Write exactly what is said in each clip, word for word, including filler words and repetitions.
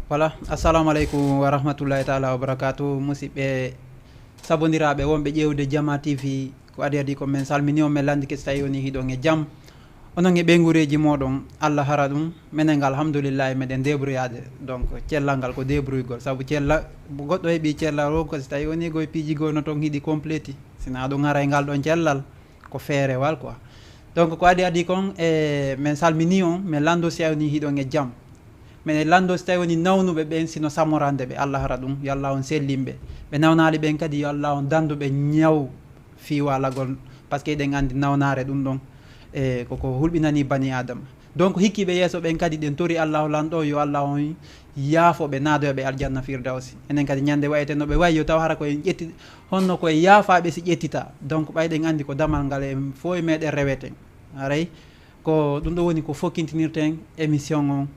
Voilà, assalamu aleykum wa rahmatullahi taala wa barakatuh. Musidɓe sabondiraaɓe wonɓe ƴeewde Jama T V, ko adi adi ko men salmini on, men lanndike si tawi woni hiɗon e jam. Onon e ɓeynguureeji mooɗon, Allah hara ɗum, menen alhamdulillahi meɗen débrouillade. Donc cellal ngal ko débrouillgol, sabu cella, goɗɗo heɓi cellal o ko si tawi woni koye piiji goo no toon hiɗi complète. Sina ɗum haray ngal ɗon cellal ko feerewal quoi. Donc ko adi adi kon, e men salmini on, men lanndo si tawi woni hiɗon e jam. Men lanndo si tawi woni nawnuɓe ɓen, sino samorande ɓe, Allah hara ɗum, yo Allah on sellin ɓe. Ɓe nawnaali ɓen kadi, yo Allah on danndu ɓe ñaw fiiwalagol, parce que eɗen anndi nawnaare ɗum ɗon, e koko hulɓinani bani Adama. Donc hikkiiɓe yeeso ɓen kadi, ɗen tori Allahu lanɗo, yo Allah on yaafo ɓe, naadoya ɓe aljanna firdawsi. Enen kadi ñande wayete no ɓe wayi, yo taw hara ko en ƴetti, honno ko e yaafaaɓe si ƴettita. Donc ɓay ɗen anndi ko damal ngal en fof e meɗen reweten. Haray ko ɗum ɗo woni ko fokkintinirten émission on.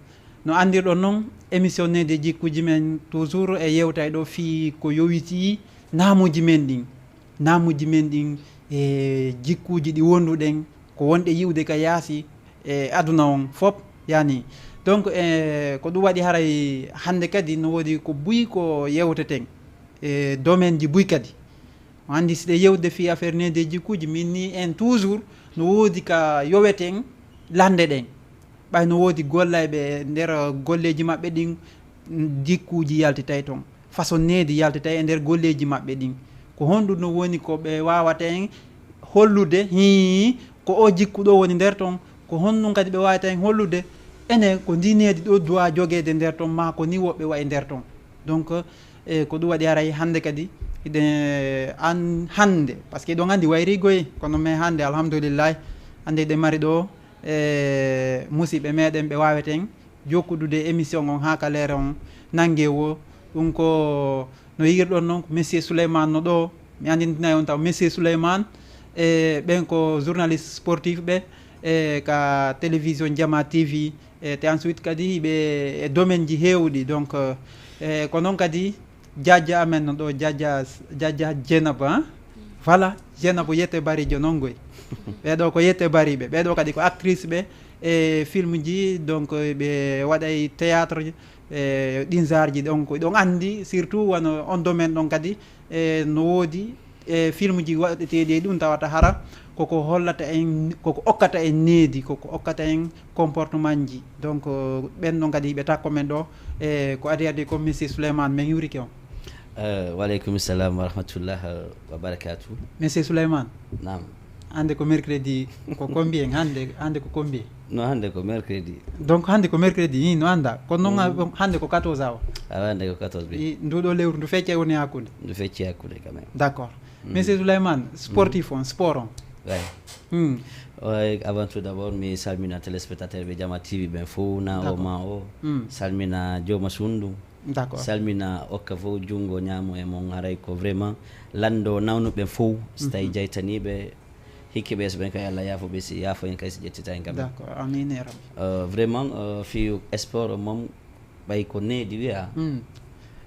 No anndirɗon noon, émission Needi e Jikkuuji men toujours e yewtay ɗo fii ko yowitii naamuuji men ɗin. Naamuuji men ɗin e jikkuuji ɗi wonduɗen, ko wonɗe yi'ude ka yaasi e aduna on fof, yani. Donc, e ko ɗum waɗi haray hannde kadi no woodi ko buy ko yewteten, e domaine ji buy kadi. On anndi si ɗe yewtude fii affaire needi e jikkuuji, min ni en toujours no woodi ka yoweten lannde ɗen. Ɓay no woodi gollayɓe e nder golleeji maɓɓe ɗin, jikkuuji yaltitay ton. Façon needi yaltitay e nder golleeji maɓɓe ɗin. Ko honɗum no woni ko ɓe waawata en hollude, hii, ko o jikku ɗo woni nder ton? Ko honɗum kadi ɓe waawata en hollude ene ko ndi needi ɗo duwa jogeede nder ton, maa ko ni woɓɓe wayi nder ton? Donc, e ko ɗum waɗi haray hannde kadi hiɗen an hannde, parce que ɗon anndi wayri goye, kono mais hannde alhamdulillahi, hannde hiɗen mari ɗo e musiɓɓe meɗen ɓe waaweten jokkudude émission on haa ka leere on nannge wo. Ɗum ko no yi'irɗon noon, ko Monsieur Souleymane no ɗo. Mi anndintinay on taw Monsieur Souleymane, e ɓen ko journaliste sportif ɓe, e ka télévision Jama T V, e te ensuite kadi ɓe e domaine ji heewɗi. Donc, e ko noon kadi Jajja amen no ɗo, Jajja, Jajja Jenaba, hein? Voilà, Jenaba Yette Barijo noon goy. Ɓeɗo ko Yette Bariɓe, ɓeɗo kadi ko actrice ɓe e film ji, donc ɓe waɗay théâtre, e ɗin zarji, donc ɗon anndi surtout wano on domaine ɗon kadi, e no woodi e film ji waɗeteeɗi e ɗum tawata hara koko hollata en, koko okkata en needi, koko okkata en comportement ji. Donc ɓen ɗon kadi ɓe takko men ɗo, e ko adi adi ko Monsieur Souleymane, men hiwrike on. Eh, waleykum salam wa rahmatullah, eh, wa barakatuh. Monsieur Souleymane, Naam. hannde ko mercredi, ko combien hannde? Hannde ko combien? No, hannde ko mercredi. Donc hannde ko mercredi, hi, no annda. Kono noon hannde ko quatorze awa. Awa, hannde ko quatorze bi. I- Ndu ɗo lewru ndu fecce woni hakkunde. Ndu fecci hakkunde quand même. D'accord. Monsieur Souleymane, sportif on, sport on. Ouais. Hmm. Ouais, avant tout d'abord, mi salmina téléspectateur ɓe Jama T V ɓen fof, na o D'accord. ma o. Hmm. Salmina jooma suudu. D'accord. Salmina okka fof junngo ñaamo e mon, haray ko vraiment lanndo nawnuɓe fof, so tawi jaytaniiɓe, hikki ɓe so ɓen kay Allah yaafo ɓe, si yaafo en kay si ƴettita en kam. D'accord, amin ya rabbi. Euh, vraiment, euh, fii sport o moom ɓay ko needi wiya. Hmm.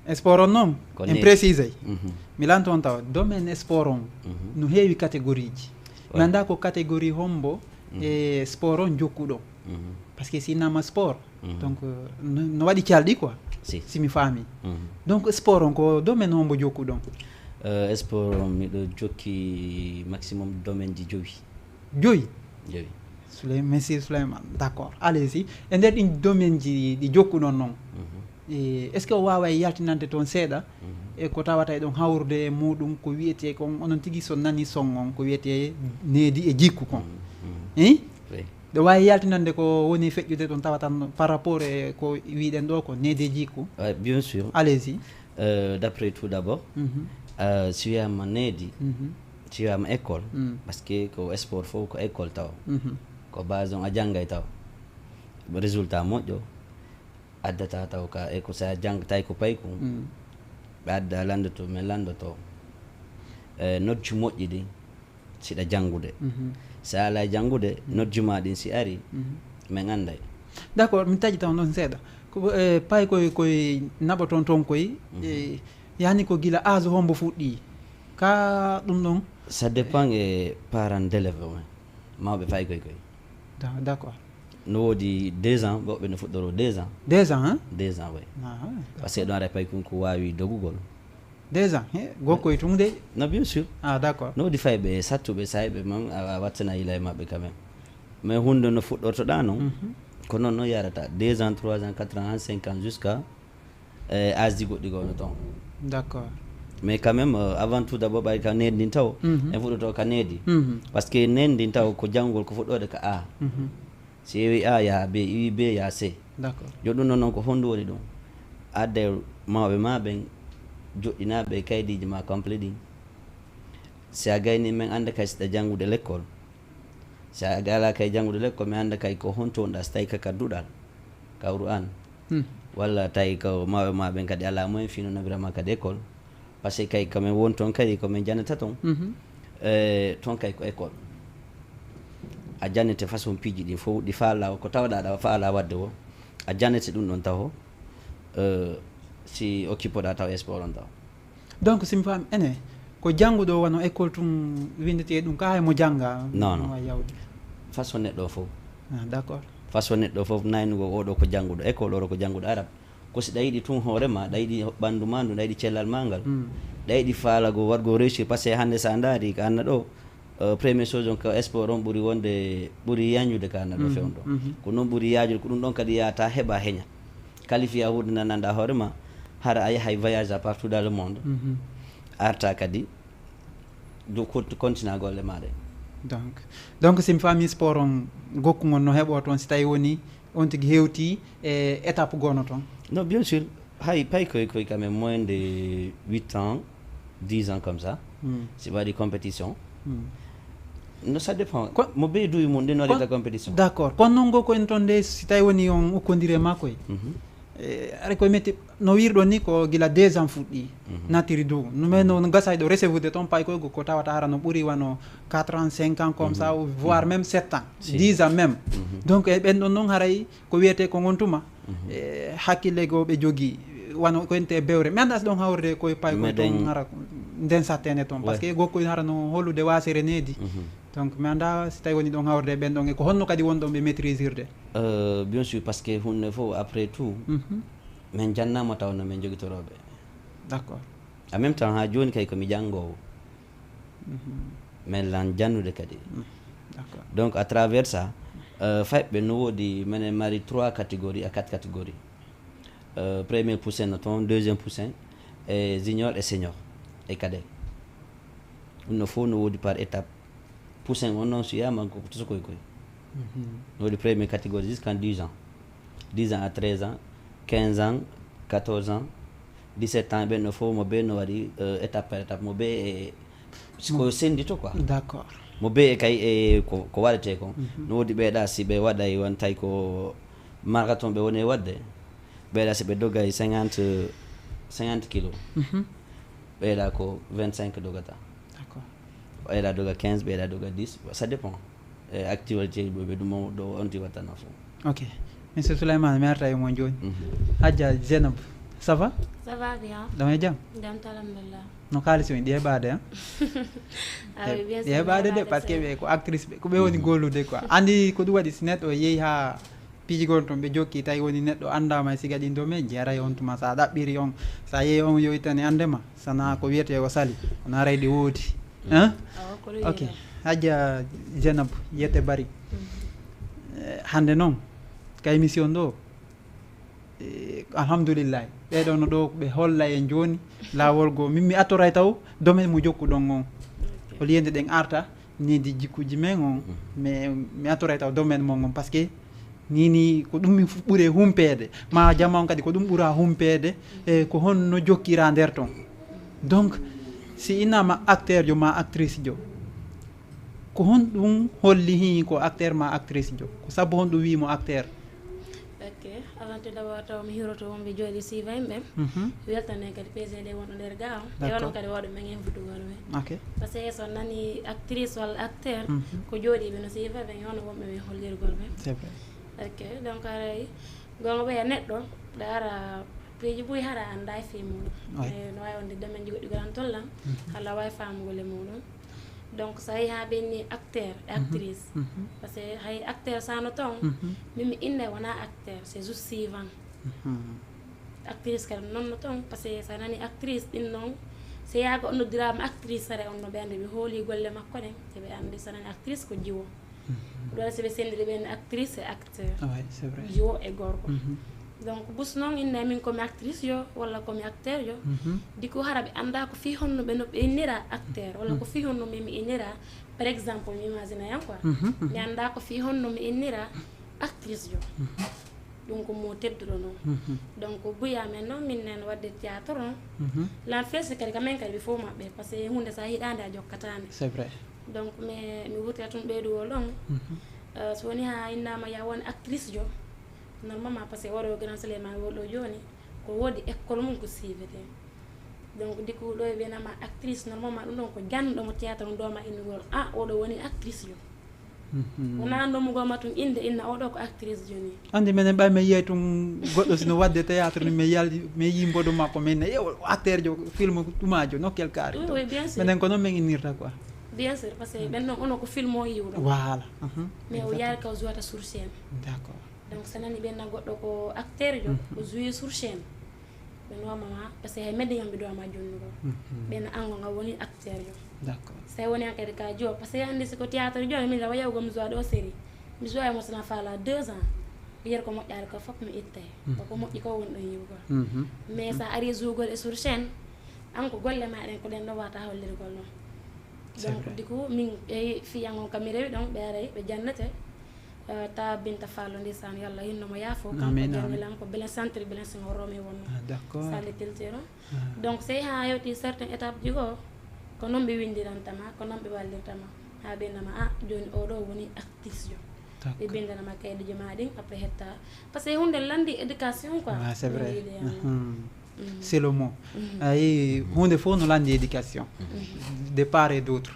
E sport on noon, Ko en needi. Précisé. Mhm. Mi lanto on tawa, domaine sport on Mhm. no heewi catégorie ji. Mi Ouais. annda ko catégorie hombo e sport on jokkuɗo. Mhm. Parce que si nama sport, Mhm. donc euh, no, no waɗi calɗi quoi. Si. Si mi faami. Mhm. Donc sport on ko domaine hombo jokkuɗon? Euh, sport on miɗo jokki maximum domaine ji jowi. Joyi. Jowi. Souley- Monsieur Souleymane, d'accord. Allez-y. E nder ɗin domaine ji ɗi jokkuɗon noon, Mhm. e est-ce que o waaway yaltinande toon seeɗa Mhm. e ko tawata eɗon hawrude e muɗum, ko wiyetee kon, onon tigi so nani son on, ko wiyetee needi e jikku kon? Mhm. Hein? Oui. Ɗo waawi yaltinande ko woni feƴƴude ɗon tawata no par rapport e ko wiɗen ɗo ko needi e jikku? Ouais, bien sûr. Allez-y. Euh, d'après tout d'abord, Mhm. euh, si wiyama needi, Mhm. si wiyama école, Mm. parce que ko sport fof ko école taw. Mhm. Ko base on a janngay taw. Résultat moƴƴo addata taw ka école, sa jang tay ko payku. Mm. Ɓe adda lanndoto, min lanndoto. E nodji moƴƴi ɗi, siɗa janngude. Mhm. Sa ala janngude, nodji ma ɗin si ari, Mhm. min annday. D'accord, mi taƴi taw noon seeɗa. Ko e pay koye koye naɓa toon toon koye, e yani ko gila âge hombo fuɗɗi? Ka ɗum ɗon? Ça dépend e parent d'élève o, mawɓe pay koye koye. Da- D'accord. No woodi deux ans, woɓɓe no fuɗɗoro deux ans. Deux ans, hein? Deux ans, oui. Ah, Parce que ɗon ara pay kun ko waawi dogugol. Deux ans, he, gokko e tun de. Non, bien sûr. Ah, d'accord. No woodi fayɓe sattuɓe, sahiɓe man a a wattana yila e maɓɓe quand même. Mais hunde no fuɗɗortoɗa non. Mhm. Ko noon no yarata. Deux ans, trois ans, quatre ans, cinq ans, jusqu'à eh, âge ji goɗɗi gowno toon. D'accord. Mais quand même, euh, avant tout d'abord, ɓay ka needi ndin taw, Mhm. en fuɗɗoto ka needi. Mhm. Parce que needi ndin taw ko janngol ko fuɗɗoode ka A. Mhm. Si ewi A ya B, iwi B ya C. D'accord. Yo ɗum noon noon ko honɗum woni ɗum? Adde mawɓe ma ɓen joɗɗinaaɓe kaydiiji ma complet ɗin. Si a gayni men annda kay si ɗa janngude l'école. Si a ala kay janngude l'école, men annda kay ko honto wonɗa si tawi ka ka duɗal, ka Qur'an. Hmm. Walla tawi ko mawɓe ma ɓen kadi ala moyen fino nabira ma kadi école. Parce que kay ko men won toon kadi ko men jannata toon. Mhm. Eh, toon kay ko école. A jannete façon piiji ɗin fof ɗi faala ko tawɗa ɗa faala wadde o. A jannete ɗum ɗon taho. Eh, si occupoɗa taw e sport on taw. Donc si mi faami ene ko jannguɗo wano école tun winndetee ɗum ka hay mo jannga. Non, non. No wawi yawde. Façon neɗɗo o fof. Ah, d'accord. Façon neɗɗo fof naynugol oɗo ko jannguɗo école, oɗo ko jannguɗo arab. Ko si ɗa yiɗi tun hoorema, ɗa yiɗi ɓanndu ma ndu, ɗa yiɗi cellal ma ngal, Hmm. ɗa yiɗi faalago waɗgo réussir. Parce que hannde sa ndaari ka anna ɗo, euh, premier chose on ko sport on ɓuri wonde, ɓuri yañude ka anna ɗo Mhm, fewndo. Mhm. Ko noon ɓuri yaajude, ko ɗum ɗon kadi yahata heɓa heña. Qualifié a huude nananɗa hoorema, hara a yahay voyage à partout dans le monde. Mhm. Arta kadi du cont- continent golle maɗa. Donc donc si mi faami sport on gokku ngon no heɓo toon si tawi woni on tigi hewti e étape gono toon. Non, bien sûr, hay pay koy koy quand même moins de huit ans, dix ans comme ça. Hmm. Si waɗi compétition. Hmm. Non, ça dépend. Ko- Mo be duuɓi mum ɗin Ko- waɗirta compétition. D'accord, kono noon gokku en toon de si tawi woni on ukkondiri e makko e Mhm. Eh, aɗa koye metti no wirɗon ni ko gila deux ans fuɗɗi Mhm. natiri dow no mais no no gasay ɗo recevude toon pay koye ko tawata hara no ɓuri wano quatre ans cinq ans comme ça ou voire même sept ans Si. Dix ans même. Mhm. Donc e ɓen ɗon noon haray ko wiyete ko on tuma Mhm. e hakkille goo ɓe jogii wano ko ente e bewre mi annda si ɗon hawrude koye pay koye Meɗen- toon hara nden sattene toon parce que gokku hara no hollude wasere needi. Mhm. Donc mi annda si tawi woni ɗon hawrude ɓen ɗon e ko honno kadi wonɗon ɓe maîtrisirde. Euh, bien sûr, parce que hunde fof après tout, Mhm. Min jannama taw no min jogitoroɓe. D'accord. En même temps ha joni kay komi janngowo. Mhm. Min lan jannude kadi. D'accord. Donc à travers ça, euh, fayɓe no woodi minen mari trois catégories à quatre catégories. Euh, premier poussin no toon, deuxième poussin, e junior e senior e cadet. Ɗum no fof no woodi par étape. Poussin on noon so wiyama ko tosokoy koy. Mhm. No woodi premier catégorie jusqu'en dix ans. Dix ans à treize ans, quinze ans, quatorze ans, dix-sept ans, ɓen no fof mo be no waɗi euh, étape par étape mo be e ko sendito quoi. D'accord. Mo be e kay e ko, ko waɗete kon. No woodi ɓeeɗa si ɓe waɗay won tawi ko marathon ɓe woni e waɗde. Ɓeeɗa si ɓe dogay cinquante cinquante kilos. Mhm. Ɓeeɗa ko vingt-cinq dogata. D'accord. Ɓeeɗa doga quinze, ɓeeɗa doga dix, ça dépend. E actualité ɓe ɓe ɗum ɗo on ti wattana fof. Ok. Monsieur Souleymane mi arta e mon joni. Mhm. Hajja Zainab, ça va? Ça va bien. Ɗon e jam? Jam tan alhamdulillah. No kaalisi on ɗi heɓaade a? Ah oui, bien Ɗi sûr, heɓaade mi de heɓaade parce que sey. Ɓe ko actrice ɓe ko ɓe woni gollude quoi. Andi ko ɗum waɗi si neɗɗo yeehi ha piiji gol toon ɓe jokki tawi woni neɗɗo anndama e siga ɗin domaine jeeray on tuma sa ɗaɓɓiri on sa yeehi on yoytani annde ma sana ko wiyete o sali on aray ɗi woodi. Hein? Awa ko ɗum Ok. yiyata. Hajja Zainab yette bari. Eh, hannde noon ka émission ɗo eh, alhamdulillahi ɓeɗo no ɗo ɓe holla en joni lawol goo min mi attoray taw domaine mo jokkuɗon on au lieu nde ɗen arta nidi jikkuji men on mais mi attoray taw domaine mon on parce que nini ko ɗum min fu- ɓuri humpeede ma jama on kadi ko ɗum ɓura humpeede e ko honno jokkira nder ton donc si innama acteur jo ma actrice jo ko honɗum holli hi ko acteur ma actrice jo ko sabu honɗum wimo acteur. Ok, avant tout d'abord taw mi hiroto wonɓe jooɗi suivant ɓen. Mhm. Weltane kadi P G D wonɗo nder ga o e D'accord. Onon kadi wawɗo men hen fuddugol men. Ok. Parce que so nani actrice walla acteur Mhm. ko jooɗiɓe no suivant ɓen e hono wonɓe men hollirgol ɓen. C'est vrai. Ok, donc aray gonga ɓeya neɗɗo ɗa ara piiji buy hara anda e fi muɗum. Ouais. E no wawi wonde domaine ji goɗɗi goran tollan hala wawi famugol e muɗum. Donc, so a yii haa ɓenni acteur e actrice, parce que hay acteur sano toon, min mi innde wona acteur, c'est juste suivant. Actrice kadi noon no toon, parce que so a nani actrice ɗin noon, so yaago on noddirama actrice, sare on no ɓe anndi, ɓe hooli golle makko ɗen, eɓe anndi so a nani actrice ko jiwo. Ɗo si ɓe senndiri ɓen actrice e acteur, Oui, c'est vrai. Jiwo e gorko. Donc, bus noon inne min komi actrice yo walla komi acteur yo. Di ko hara ɓe annda ko fii honno ɓe no ɓe innira acteur walla ko fii honno min mi innira, par exemple, mi imagine yan quoi. Mi annda ko fii honno mi innira actrice yo. Ɗum ko mo tedduɗo noon. Donc, buya men noon min nen wadde théâtre on. Lan fesi kadi ka men kadi ɓe fof maɓɓe, parce que hunde sa hiɗande a jokkatande. C'est vrai. Donc, mais mi wurtira tun ɓeyduwol on. Euh, so woni ha innama ya won actrice jo, normalement, parce que oɗo grand soleil ma wol ɗo joni, ko wodi école mum ko suivete. Donc, diku ɗo e ɓenama actrice, normalement, ɗum ɗon ko jannuɗo mo théâtre ɗum ɗoma innugol. Ah, oɗo woni actrice jo. Wona nomugol ma tun inde, inna oɗo ko actrice joni. Andi menen ɓay mi yiyay tun goɗɗo sino wadde théâtre ni, mi yaldi mi yi mboɗo makko, min ne yew acteur jo film ɗumajo nokkel kaari. Oui, oui, bien sûr. Menen ko noon min innirta quoi. Bien sûr, parce que ɓen noon ono ko film o yiwɗo. Voilà. Mais o yaari ka o jouata sur scène. D'accord. Donc, so nani ɓen na goɗɗo ko acteur jo, o joue sur scène. Ɓe nowama ma, parce que hay medde yamɓe dowama jonnugol. Ɓen ango nga woni acteur jo. D'accord. So woni an kadi ka jo, parce que andi si ko théâtre jo, min lawa yawgo mi joue ɗo série. Mi joue mo sona fala deux ans. Yer ko moƴƴaare ko fof mi ittay. Ko ko moƴƴi ko woni ɗon yiwgol. Mais sa ari jougol e sur chaîne, an ko golle ma ɗen ko ɗen ɗo wata hollirgol ɗon. Donc, du coup, min e fiyango kam mi rewi ɗon, ɓe aray, ɓe jannete. Euh, ta Binta Fallo ndeysaan, yalla hinno mo yaafo. Kanko janni lan ko Belen Centre, Belen Senghor Romi wonno. Ah, d'accord. Salle culture. Donc, sey ha hewti certain étape ji goo, ko noon ɓe windiranta ma, ko noon ɓe wallirta ma. Ha ɓe nama, ah, joni oɗo woni actrice jo. Ɓe bindana ma kaydijo ma ɗin, après hetta. Parce que hunde landi éducation quoi. Ah, c'est vrai. C'est le mot. Ay, hunde fof no landi éducation. De part et d'autre.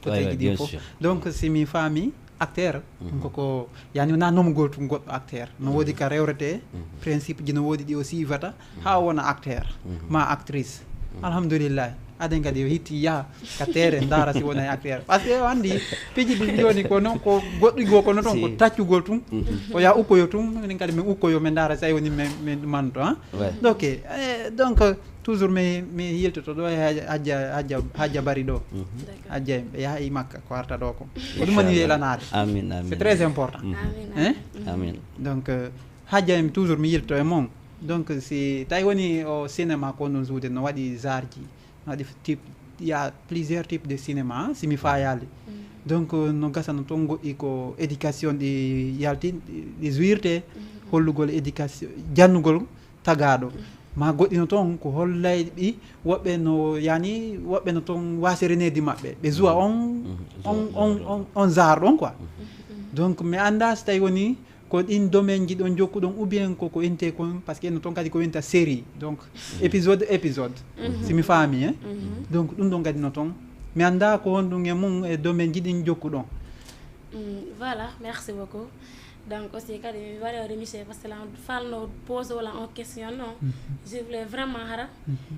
Côté ji ɗi fof. Donc, si mi faami, acteur, koko yani wona nomugol tun goɗɗo acteur, no woodi ka rewrete, principe ji no woodi ɗi o siivata ha o wona acteur ma actrice. Alhamdulillah, aden kadi o hitti yaha ka terrain ndaara si wona acteur, parce que o andi piiji ɗin joni ko noon ko goɗɗi goo ko no toon ko taccugol tun. O yaha ukkoyo tun, minen kadi min ukkoyo min ndaara si a woni min manto. Donc, donc toujours mi mi yiltoto ɗo e hajja hajja hajja bari ɗo. Hajja ɓe yaha e makka ko arta ɗo ko ko ɗum woni yelanade. Amin amin. C'est très important. Amin. Donc, hajja en toujours mi yilto e mon. Donc, si tawi woni o cinéma ko ɗum joude no waɗi zarji, no waɗi type, il y a plusieurs types de cinéma si mi fayali. Donc, no gasano toon goɗɗi ko éducation ɗi yalti, ɗi jouirte, hollugol éducation, jannugol tagaaɗo ma goɗɗino toon ko hollayɓi woɓɓe no yani woɓɓe no toon wasi reneedi maɓɓe ɓe joua on on on on on genre ɗon quoi. Donc mi annda so tawi woni ko ɗin domaine ji ɗon jokkuɗon ou bien koko inte kon, parce que no toon kadi ko winta série, donc épisode épisode si mi faami. Hein. Donc ɗum ɗon kadi no toon mi annda ko honɗum e mum e domaine ji ɗin jokkuɗon. Voilà, merci beaucoup. Donc aussi kadi mi waɗa remercier parce que lan falno pose wala on question non. Je voulais vraiment hara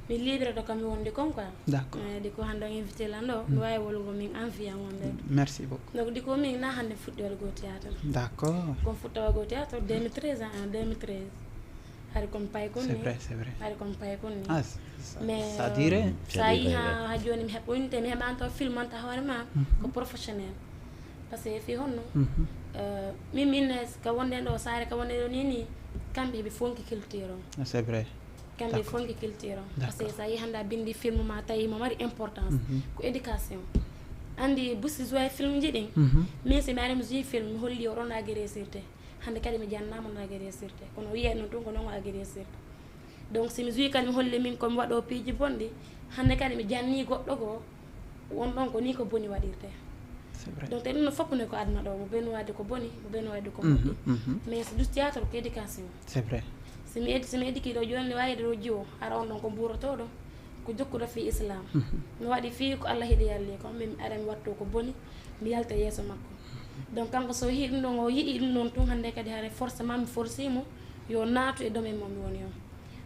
mi libre ɗo kam mi wondi kon quoi. D'accord. Di ko hande on invité lan ɗo mi wawi wolugo min envie an wonde. Merci beaucoup. Donc di ko min na hande fuɗɗi waɗugo théâtre. D'accord. Kon fuɗɗa waɗugo théâtre deux mille treize en deux mille treize. Hari kon pay kon C'est ni. Vrai, c'est vrai. Hari kon pay kon ni. Ah, ça, Mais ça dirait. Sa yi ha ha joni mi heɓɓoyinte mi heɓanto filmanta hoore ma ko professionnel. Parce que fi honno min min ka wonden ɗo saare ka wonden ɗo ni ni kamɓe ɓe fonki culture on. Ah, c'est vrai. Kamɓe fonki culture on. Parce que sa yi hande a bindi film ma tawi mo mari importance ko éducation. Andi busi joue film ji ɗin. Min si mi ari mi joue film mi holli o ɗon agresirte. Hande kadi mi jannama no agresirte kono wiye non tun ko non o agresirte. Donc si mi joue kadi mi holli min komi waɗo piiji bonɗi. Hande kadi mi janni goɗɗo goo. Won ɗon ko ni ko boni waɗirte. C'est vrai. Donc te ɗum no foppude ko aduna ɗo mo beni waɗde ko boni mo beni waɗde ko moƴƴi. Mais so dus théâtre ko éducation. C'est vrai. Si mi edi si mi ediki ɗo joni wayde ɗo jiwo hara on ɗon ko mburotoɗo ko jokkuɗo fi islam. Mi waɗi fi ko Allah hiɗi yalli ko min mi ara mi watto ko boni mi yalta yeeso makko. Donc kanko so yiɗi ɗum ɗon o yiɗi ɗum ɗon tun hande kadi hare forcément mi forcimo yo naatu e domaine mo mi woni on.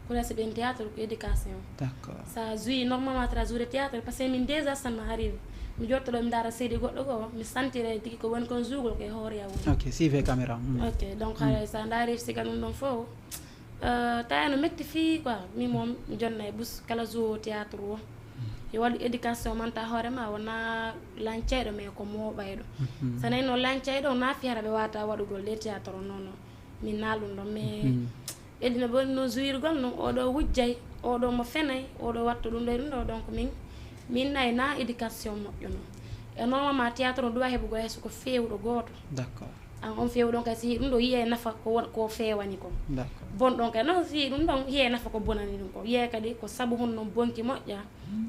Kono si ɓen théâtre ko éducation. D'accord. Sa joue normalement tra joue de théâtre parce que min déjà ça m'arrive Mi jotto ɗo mi ndaara seydi goɗɗo goo, mi santira tigi ko woni kon zuugol ko e hoore yawude. Ok, suivez caméra. Mm. Ok, donc haray so a ndaari siga ɗum ɗon fof, euh, tawi no metti fii quoi. Min moom mi jonna e bus kala jour théâtre o. Yo waɗu éducation manta hoore ma, wona lancayɗo mais ko mooɓayɗo. Mhm. So nayno lancayɗo o na fiyata ɓe wata waɗugol ɗe théâtre o, non non. Min na ɗum ɗon mais Mhm. Edina boni no jouirgol non, oɗo wujjay, oɗo mo fenay, oɗo wattu ɗum ɗo e ɗum ɗo. Donc min min nayi na éducation moƴƴo non. E normalement théâtre no duwa heɓugol hay soko feewuɗo gooto. D'accord. An on feewuɗon kay si ɗum ɗo yiye nafa ko won ko feewani kon. D'accord. Bon ɗon kay non si ɗum ɗon yiye nafa ko bonani ɗum ko yiye kadi ko sabu hon non bonki moƴƴa.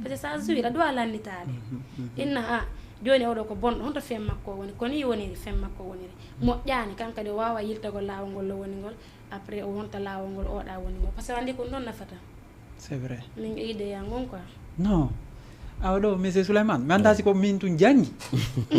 Parce que sa jouir a duwa lannitaade. Mhm, mhm. Inna a joni oɗo ko bonɗo honto fen makko woni ko ni woniri fen makko woniri moƴƴani kanka de wawa yiltagol laawol ngol lo woni ngol. Après o wonta laawol ngol oɗa woni ngol parce que andi ko ɗum ɗon nafata. C'est vrai. Min idée ya ngon quoi. Non. Awa ɗo monsieur Souleymane mi annda si ko min tun janngi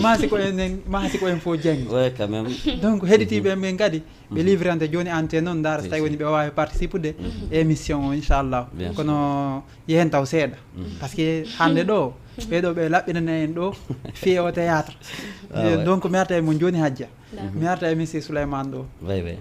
ma si ko enen ma si ko en fof janngi. Ouais, quand même. Donc heɗitiiɓe men kadi ɓe livrante jooni antenne noon ndaara so tawi woni ɓe waawi participude e émission o inchallah. Bien sûr. Kono yehen taw seeɗa. Parce que hannde ɗo ɓeɗo ɓe laɓɓinana en ɗo fiye o théâtre. Ah ouais. Donc mi arta e mon jooni hajja. D'accord. Mi arta e monsieur Souleymane ɗo. Ouais, ouais.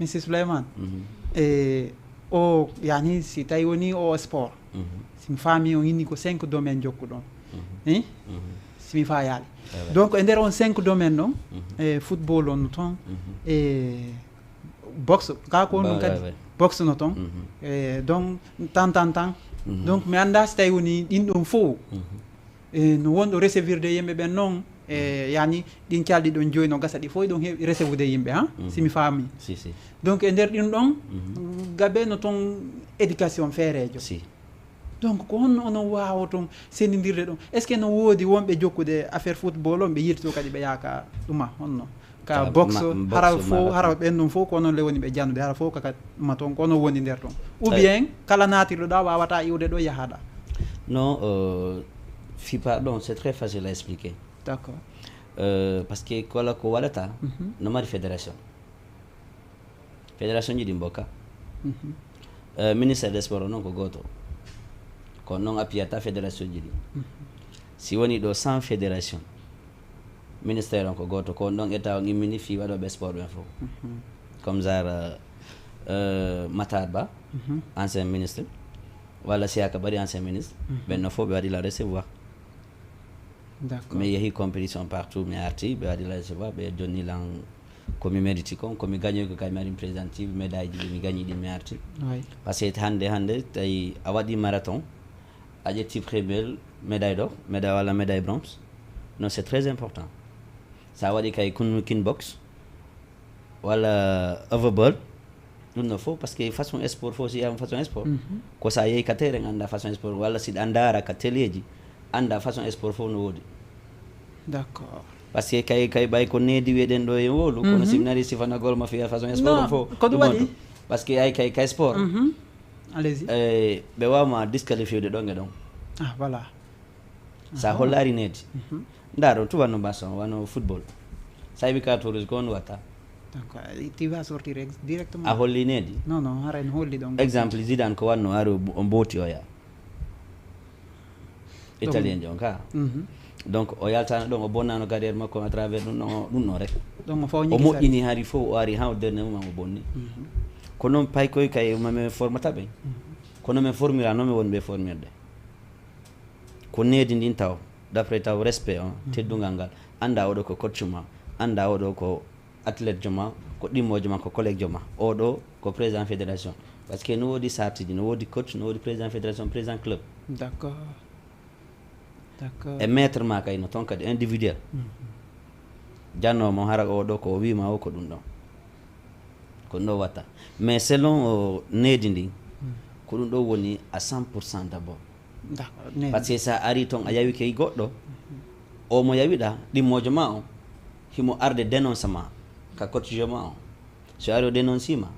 Monsieur Souleymane, Mhm. e o yani si tawi woni o sport, Mhm. si mi faami on inni ko cinq domaine jokkuɗon. Mhm. Hein? Mhm. Si mi fayaali. Ouais, ouais. Donc e nder on cinq domaine ɗon, Mhm. e football on no toon, Mhm. e boxe ka ko Ba- ɗum kadi ouais, ouais. Boxe no toon. Mhm. E donc tan tan tan. Mhm. Donc mi annda si tawi woni ɗin ɗon fof. Mhm. E no wonɗo recevirde yimɓe ɓen noon e yani ɗin calɗi ɗon joyi no gasa ɗi fof ɗon heewi recevude yimɓe ha Mhm. si mi faami. Si, si. Donc e nder ɗin ɗon Mhm. gabe no toon éducation feereejo. Si. Donc ko honno onon waawa toon senndindirde ɗum? Est ce que no woodi wonɓe jokkude affaire football on ɓe yiltito kadi ɓe yaaka ɗuma honno ka Ka boxe ma- boxe hara ma- fof hara ɓen ɗum fof ko onon le woni ɓe jannude hara fof kaka ma toon ko onon wondinder toon ou Ay. Bien kala naatirɗo ɗa wawata iwde ɗo yahaɗa? Non, euh, fipa ɗon c'est très facile à expliquer. D'accord. Euh, parce que kala ko waɗata Mhm. no mari fédération. Fédération ji ɗi mbokka. Mhm. Euh, ministère des sports o noon ko gooto. Ko noon appuyata fédération ji ɗi. Mhm. Si woni ɗo sans fédération, ministère on ko gooto ko on ɗon état on immini fii waɗooɓe sport ɓen fof. Mhm. Comme genre euh, Matar Ba, Mhm. ancien ministre, walla Siyaka Bari, ancien ministre, Mhm. ɓen no fof ɓe waɗi la recevoir. D'accord. Mi yehi compétition partout mi arti ɓe waɗi la recevoir ɓe jonni lan ko mi mérite kon ko mi gagnoy ko kay mi waɗi présentive médaille ji ɗi mi gagni ɗi mi arti. Oui. Parce que hannde hannde tawi a waɗi marathon a ƴetti premier médaille ɗo médaille walla médaille bronze non c'est très important. Sa waɗi kay kun kin box walla overball ɗum no fof parce que façon sport fof si yiyama façon sport Mhm. ko sa yehi ka terrain anda façon sport walla siɗa ndaara ka teleji anda façon sport fof no woodi. D'accord. Parce que kay kay ɓay ko needi wiyeɗen ɗo e wowlu kono Mhm. si mi nari sifanagol ma fiya façon sport Non, on fof ko ɗum ɗum waɗi. on. Parce que ay kay kay sport Mhm. Allez-y. e ɓe wawma disqualifié de ɗon e ɗon. Ah voilà. Sa hollaari needi Mhm. ndaaro tu wano basson wano football sa yiɓi ka tourisme ko on watta? Donc euh, tu vas sortir ex- directement. A holli needi. Non non hara en holli ɗon. Exemple Zidane ko wanno ari o mbooti oya italien jon ka. Mhm. Donc o yaltano ɗon o bonnano carrière makko à travers ɗum ɗon ɗum ɗon rek. Donc o faw O ñiki sari. Moƴƴini hari fof o ari ha o dernier moment o bonni. Mhm. Ko noon paykoy kay mame formata ɓe. Mhm. Kono min formira noon mi woni ɓe formirde ko needi ndin taw d'après taw respect on teddungal ngal annda oɗo ko coach ma annda oɗo ko athlète jo ma ko ɗimmojo ma ko collègue jo ma oɗo ko président fédération. Parce que no woodi sartiji no woodi coach no woodi président fédération président club. D'accord. D'accord. E maître ma kay no toon kadi individuel. Janno mo hara oɗo ko o wima o ko ɗum ɗon ko ɗum ɗo watta mais selon o needi ndi ko ɗum ɗo woni à cent pour cent d'abord. D'accord. Needi. Parce que sa ari toon a yawike goɗɗo o mo yawiɗa ɗimmojo ma o himo arde dénonce ma ka coach jo ma o so ari o dénonce ma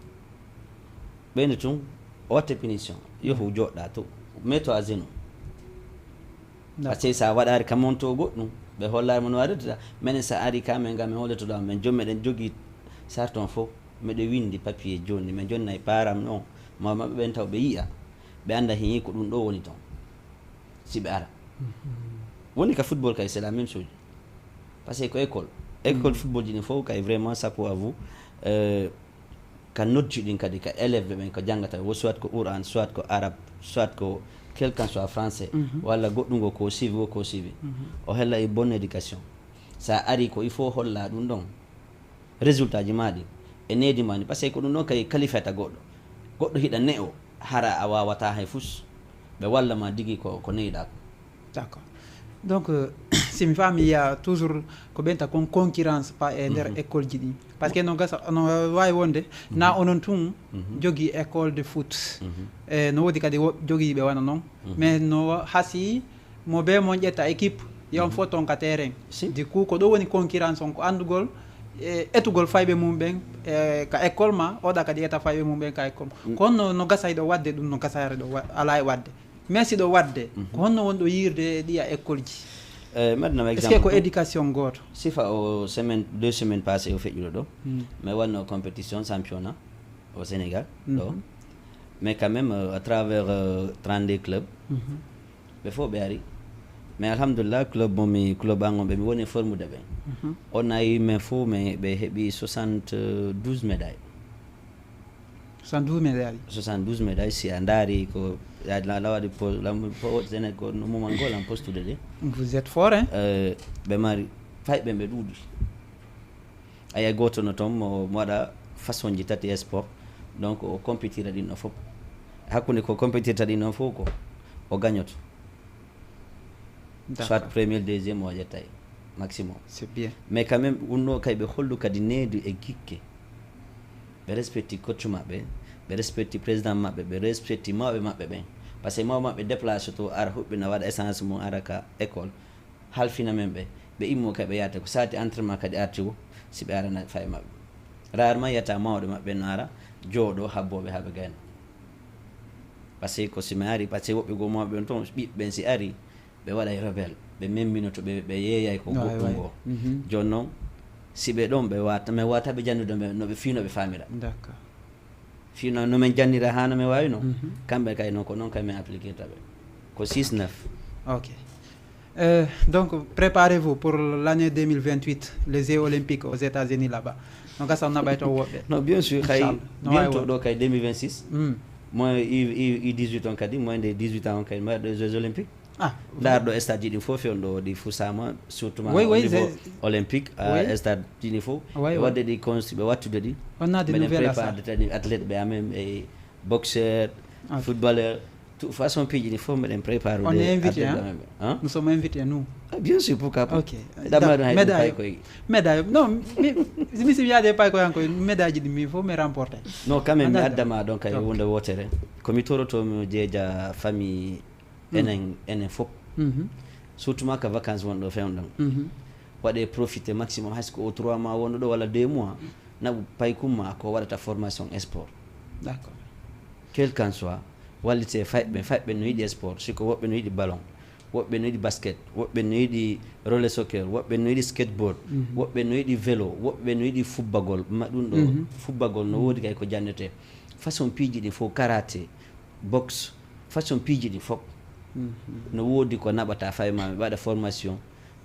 ɓeyde tun o watte punition yohu joɗɗa to metto à genoux. Parce que sa waɗari ka monto goɗɗum ɓe hollari mo no waɗirta menen sa ari ka men ga min hollotoɗa men jom meɗen jogui sarton fof meɗe windi papier joni min jonnay param on ma maɓɓe ɓen taw ɓe yiya ɓe anda hini ko ɗum ɗo woni ton si ɓe ara. Woni ka football kay, c'est la même chose. Parce que ko école. École football ji ɗin fof kay, vraiment, chapeau à vous. Euh, ka noddi ɗin kadi, ka élève ɓen ko janngata, wo soit ko Qur'an, soit ko arabe, soit ko quel qu'en soit français, walla goɗɗungo ko suivi, wo ko suivi. O hella e bonne éducation. Sa ari ko, il faut holla ɗum ɗon. Résultat ji ma ɗin. E needi ma ni, parce que ko ɗum ɗon kay kalifata goɗɗo. Goɗɗo hiɗa ne'o, hara a wawata hay fus. Ɓe walla ma digi ko, ko neyɗa ko. D'accord. Donc, euh, si mi faami, il y a toujours ko ɓenta kon concurrence pa e nder école ji ɗi. Parce que no gasa, no wawi wonde, na onon tun jogi école de foot. E no wodi kadi wo-, jogi ɓe wana non. Mais no hasi mo be mon ƴetta équipe, ya on fof ton ka terrain. Si. Du coup, ko ɗo woni concurrence on, ko andugol, e etugol fayɓe mum ɓen, e ka école ma, oɗa kadi eta fayɓe mum ɓen ka école ma. Ko honno no gasa ɗo wadde ɗum, no gasa ɗo wa-, ala e wadde. Mais si ɗo wadde, ko honno won ɗo yirde e ɗiya école ji? Euh, maintenant, Est-ce que exemple, ko éducation gooto? Sifa o semaine, deux semaines passées o feƴƴuɗo ɗo. Mi wanno compétition championnat au Sénégal. Ɗo. Mais quand même, euh, à travers euh, trente-deux clubs, ɓe fof ɓe ari. Mais alhamdulillah, club mo mi, club an on ɓe mi woni formude ɓen. On ayi men fof, mais ɓe heɓi soixante-douze médailles. Soixante-douze médailles. Soixante-douze médailles, si a ndaari ko, ya la, la waɗi po, la, po, Sénégal, ko no moment ngol an postude de. Vous êtes fort, hein? Euh, ɓe mari, fay ɓe ɓe ɗuuɗi. Aya gooto no toon mo, mo waɗa façon ji tati e sport. Donc, o compétira ɗin ɗo fof. Hakkunde ko compétirta ɗin ɗon fof ko, o gañoto. Soit D'accord. Premier, deuxième, o ƴettay maximum. C'est bien. Mais quand même, ɗum ɗo kay ɓe hollu kadi needu e gikke. Ɓe respecti coach maɓɓe, ɓe respecti président maɓɓe, ɓe respecti mawɓe maɓɓe ɓen. Parce que mawɓe maɓɓe déplace to ara huɓɓina waɗa essence mum ara ka école. Halfina men ɓe, ɓe immo kay ɓe yahata ko sati entraînement kadi arti wo, si ɓe arana fay maɓɓe. Rarement yiyata mawɗo maɓɓe no ara, jooɗo habboɓe haɓe gayna. Parce que ko si mi ari, parce que woɓɓe goo mawɓe on toon, ɓiɓɓe ɓen si ari, ɓe waɗay rebelle, ɓe memminoto, ɓe, ɓe yeeyay ko Waay, goɗɗum waay. Goo. Mhm. Jooni noon, si ɓe ɗon, ɓe wata, mi wata ɓe janndude ɓe, no ɓe fii no ɓe faamira. D'accord. Fii no, no men janndira haa no men waawi no. Mhm. Kamɓe kay noon, ko noon kay men applicirta ɓe. Ko six neuf. Ok. Euh, donc, préparez-vous pour l'année deux mille vingt-huit, les Jeux Olympiques aux États-Unis là-bas. No gasa on naɓay toon woɓɓe. Non, bien sûr, kay, Inchallah. No bientôt waawi ɗo kay deux mille vingt-six. Mm. Moi, i, i, i dix-huit on kadi, moins de dix-huit ans on kay, mbaɗa ɗo Jeux Olympiques. Ah, Ndaar ɗo stade ji ɗi fof, on ɗo ɗi fusama, surtout Oui, au oui, niveau c'est- olympique, Oui. à stade ji ɗi fof. Oui, E oui. Waɗde ɗi consti, ɓe wattude ɗi. On a de Meɗen nouvelles à préparé ça. Tadi athlète ɓe amen, e boxeur, Ok. footballeur, tout façon piiji ɗi fof meɗen préparé. On est invité, hein? Nous sommes invités, nous. Ah, bien sûr, pourquoi pas. Ok. Ɗammaɗo hay Médaille. Pay koye. Médaille. Non, mi, mi, mi si mi yaade pay koye an koye, médaille ji ɗi mi fof mi remporté. Non, quand même, mi Anda- addama ɗon kay Ok. hunde wotere. Ko mi toroto mi jeeja famille enen, enen fof. Mhm. Surtout ma ka vacances wonɗo fewɗon. Mhm. Waɗe profité maximum, hay so ko au trois mois wonɗo ɗo walla deux mois. Naɓu paykum ma ko waɗata formation sport. D'accord. Quel qu'en soit, wallite fayɓe, fayɓe no yiɗi sport, si ko woɓɓe no yiɗi ballon, woɓɓe no yiɗi basket, woɓɓe no yiɗi roller soccer, woɓɓe no yiɗi skateboard, Mhm. woɓɓe no yiɗi vélo, woɓɓe no yiɗi fubbagol, ma ɗum ɗo Mhm. fubbagol no woodi kay ko jannete. Façon piiji ɗi fof, karaté, boxe, façon piiji ɗi fof. Mhm. No woodi ko naɓata fay ma ɓe waɗa formation.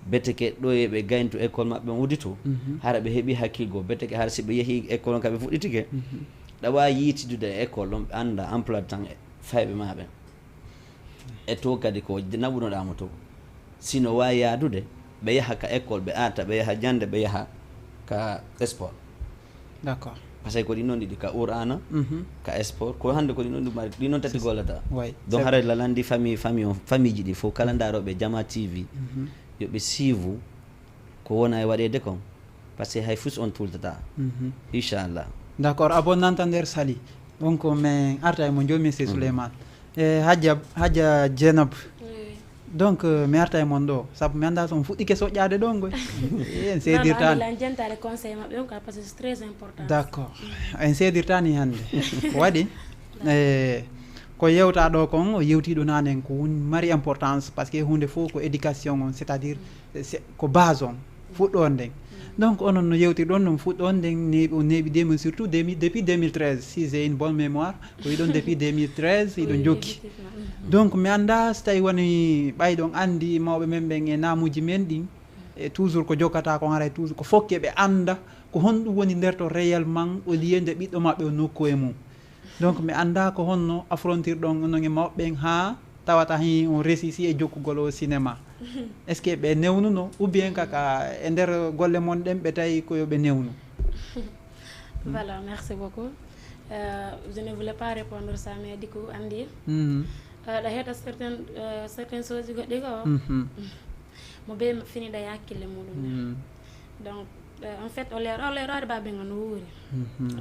Beteke ɗo e ɓe gayntu école maɓɓe on udito. Mhm. Hara ɓe heɓi hakkilgo, beteke hara si ɓe yehi école on ka ɓe fuɗɗitike. Mhm. Ɗa waawi yiitidude e école on, ɓe annda emploi de temps e fayɓe ma ɓen. E to kadi ko naɓunoɗa mo to. Sino waawi yaadude, ɓe yaha ka école, ɓe arta, ɓe yaha jannde, ɓe yaha ka sport. D'accord. Parce que ko ɗin noon ɗiɗi, ka Qur'ana, Mhm. ka sport, ko hannde ko ɗin noon ɗi mari, ɗin noon tati gollata. Oui. Donc C'est- haray la landi famille, famille on, famille ji ɗi fof, kala ndaarooɓe Jama T V, Mhm. yo ɓe suivu ko wona e waɗeede kon. Parce que hay fus on tultata. Mhm. Inchallah. D'accord, abon nanta nder sali. Donc, mi arta e mon jooni, monsieur Mhm. Souleymane. E Hadja, Hadja Dieynaba. Oui. Donc, euh, mi arta e mon ɗo. Sabu mi annda so on fuɗɗike soƴƴaade ɗo ngoy. En seedirtaani. Lan jentaade conseil maɓɓe on ka, parce que c'est très important. D'accord. En seedirtaani hannde. Ko waɗi? E, ko yewta ɗo kon, o yewti ɗo naane ko woni mari importance, parce que huunde fof ko éducation on, c'est-à-dire, c'est, ko base on, fuɗɗoon nden. Donc onon no yewtirɗon, no fuɗɗon nden neeɓi, o neeɓi deux mille, surtout deux mille, depuis deux mille treize, si j'ai une bonne mémoire, ko yiɗon depuis deux mille treize hiɗon jokki. Donc mi annda so tawi woni ɓayɗon anndi mawɓe men ɓen e naamuuji men ɗin, e toujours ko jokkata kon, haray toujours ko fokke ɓe annda ko honɗum woni nder ton réellement, au lieu nde ɓiɗɗo maɓɓe o nokku e mum. Donc mi annda ko honno affrontirɗon onon e mawɓe ɓen haa tawata hin on resisi e jokkugol o cinéma. Est-ce que ɓe newnuno ou bien kaka e nder golle mon ɗen ɓe tawi ko yo ɓe newnu? Voilà, merci beaucoup. Euh, je ne voulais pas répondre ça, mais du coup, Andy, euh, la head certaines, euh, certaines choses, go- they go. Mo be fini da yakile mudum. Donc, euh, en fait, on les on les rare babe nga no wuri.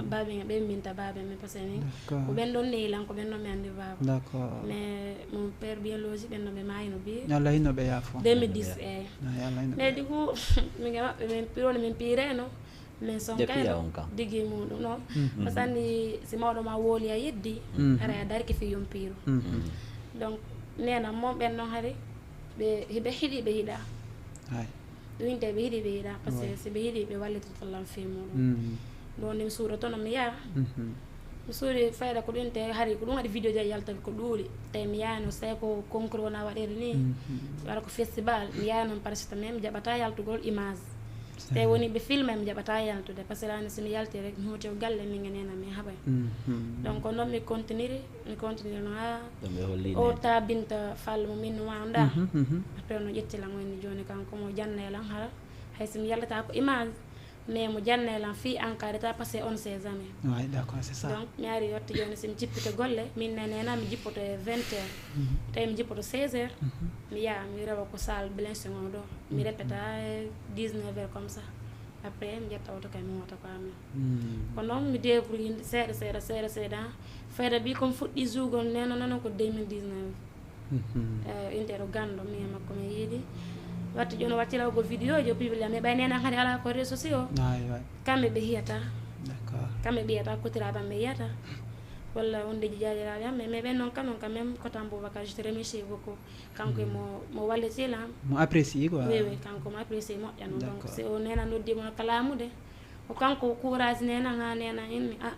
Babe nga be minta babe me parce que ni. Ko ben don ne lan ko ben no me andi babe. D'accord. Mais mon père biologie ben no be mayno bi. Yalla hino ɓe yaafo. deux mille dix eh. Yalla hino Mais du coup, mi ga men piro men pire no. Min son Depuis kayɗo on kam. Digi muɗum noon. Parce que anndi si mawɗo ma wooli a yeddi, hara a darki fi yompiiru. Donc nena moom ɓen noon hari ɓe hiɓe hiɗi ɓe yiɗa. Hay. Ɗum inte ɓe hiɗi ɓe yiɗa parce que si ɓe hiɗi ɓe wallitoto lan fi muɗum. Ɗum ni mi suuɗotono mi yaha. Mi suuɗi fayda ko ɗum te hari ko ɗum waɗi vidéo ji a yaltata ko ɗuuɗi. Tawi mi yaano sey ko concours wona waɗede ni. Wala ko festival mi yaano parce que même mi jaɓata yaltugol image. Te woni ɓe filma mi jaɓata yaltude parce que lani somi yalti rek mi hoti o galle min e nena mi haɓay. Donc noon mi continiri mi continiri no ha Ɗum ɓe holli o ne. Tabinta falle mo min no wawda. Après no ƴetti lan woni joni kanko mo janne lan hara hay somi yaltata ko image. Mais mo janne lan fi encadré ta parce que on sait jamais. Oui, d'accord, c'est ça. Donc mi ari yotti joni somi jippito golle min ne nena mi jippoto e vingt heures. Tawi mi jippoto seize heures. Mi yaha mi rewa ko salle blanchiment ɗo. Mi répéta e dix-neuf heures comme ça. Après mi ƴetta oto kay mi wota ko amen. Ko noon mi débrouille seeɗa seeɗa seeɗa seeɗa. Fayda bi comme fuɗɗi jougol nena nono ko deux mille dix-neuf. Eh, inte ɗo ganndo mi e makko mi yiidi. Watti jooni watti lawgo vidéo ji o publia mi ɓay nena kadi ala ko réseau sociaux. Ay, ay. Kamɓe ɓe yiyata. D'accord. Kamɓe ɓe yiyata kotiraɓe am ɓe yiyata. Walla wonde jijajiraɓe am mais ɓen noon kanon quand même kotan Boubacar je te remercie beaucoup. Kanko e mo mo walliti lan. Mo apprécie quoi. Oui oui kanko mo apprécie moƴƴa noon. Donc D'accord. Si o nena noddima kalamude o kanko courage nena ha nena inmi a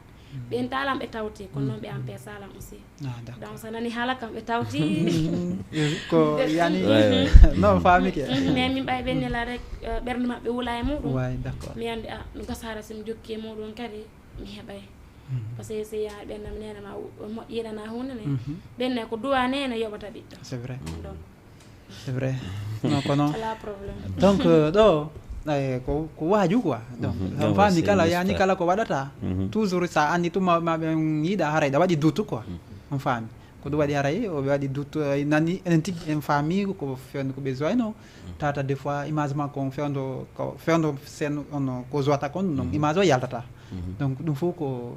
ɓen talan ɓe tawti kono noon ɓe am pesalan aussi. Ah, d'accord. Donc so nani haala kam ɓe tawti. Ko yani Ouais, ouais. Non, faamike. Mais min ɓay ɓen nela rek eh, ɓernde maɓɓe wula e muɗum. Ouais, d'accord. Mi andi a no gasara somi jokki e muɗum kadi mi heɓay. Parce que si yaha ɓen nam nena ma moƴƴiɗana hunde ne. Ɓen ne ko duwa nene yoɓata ɓiɗɗo. C'est vrai. Donc C'est vrai. Non, kono ala problème. Donc euh, ɗo eh, ko ko waaju quoi. Donc Mhm. on Non, faami c'est kala juste yani ça. Kala ko waɗata. Mhm. Toujours sa andi tuma ma ɓen yiɗa haray ɗa waɗi doute quoi. On faami. Ko ɗum waɗi haray o ɓe waɗi doute eh, nani enen tigi en faami ko fewndo ko ɓe joino. Tata des fois image ma kon fewndo ko fewndo sen on ko joata kon donc image o yaltata. Donc ɗum fof ko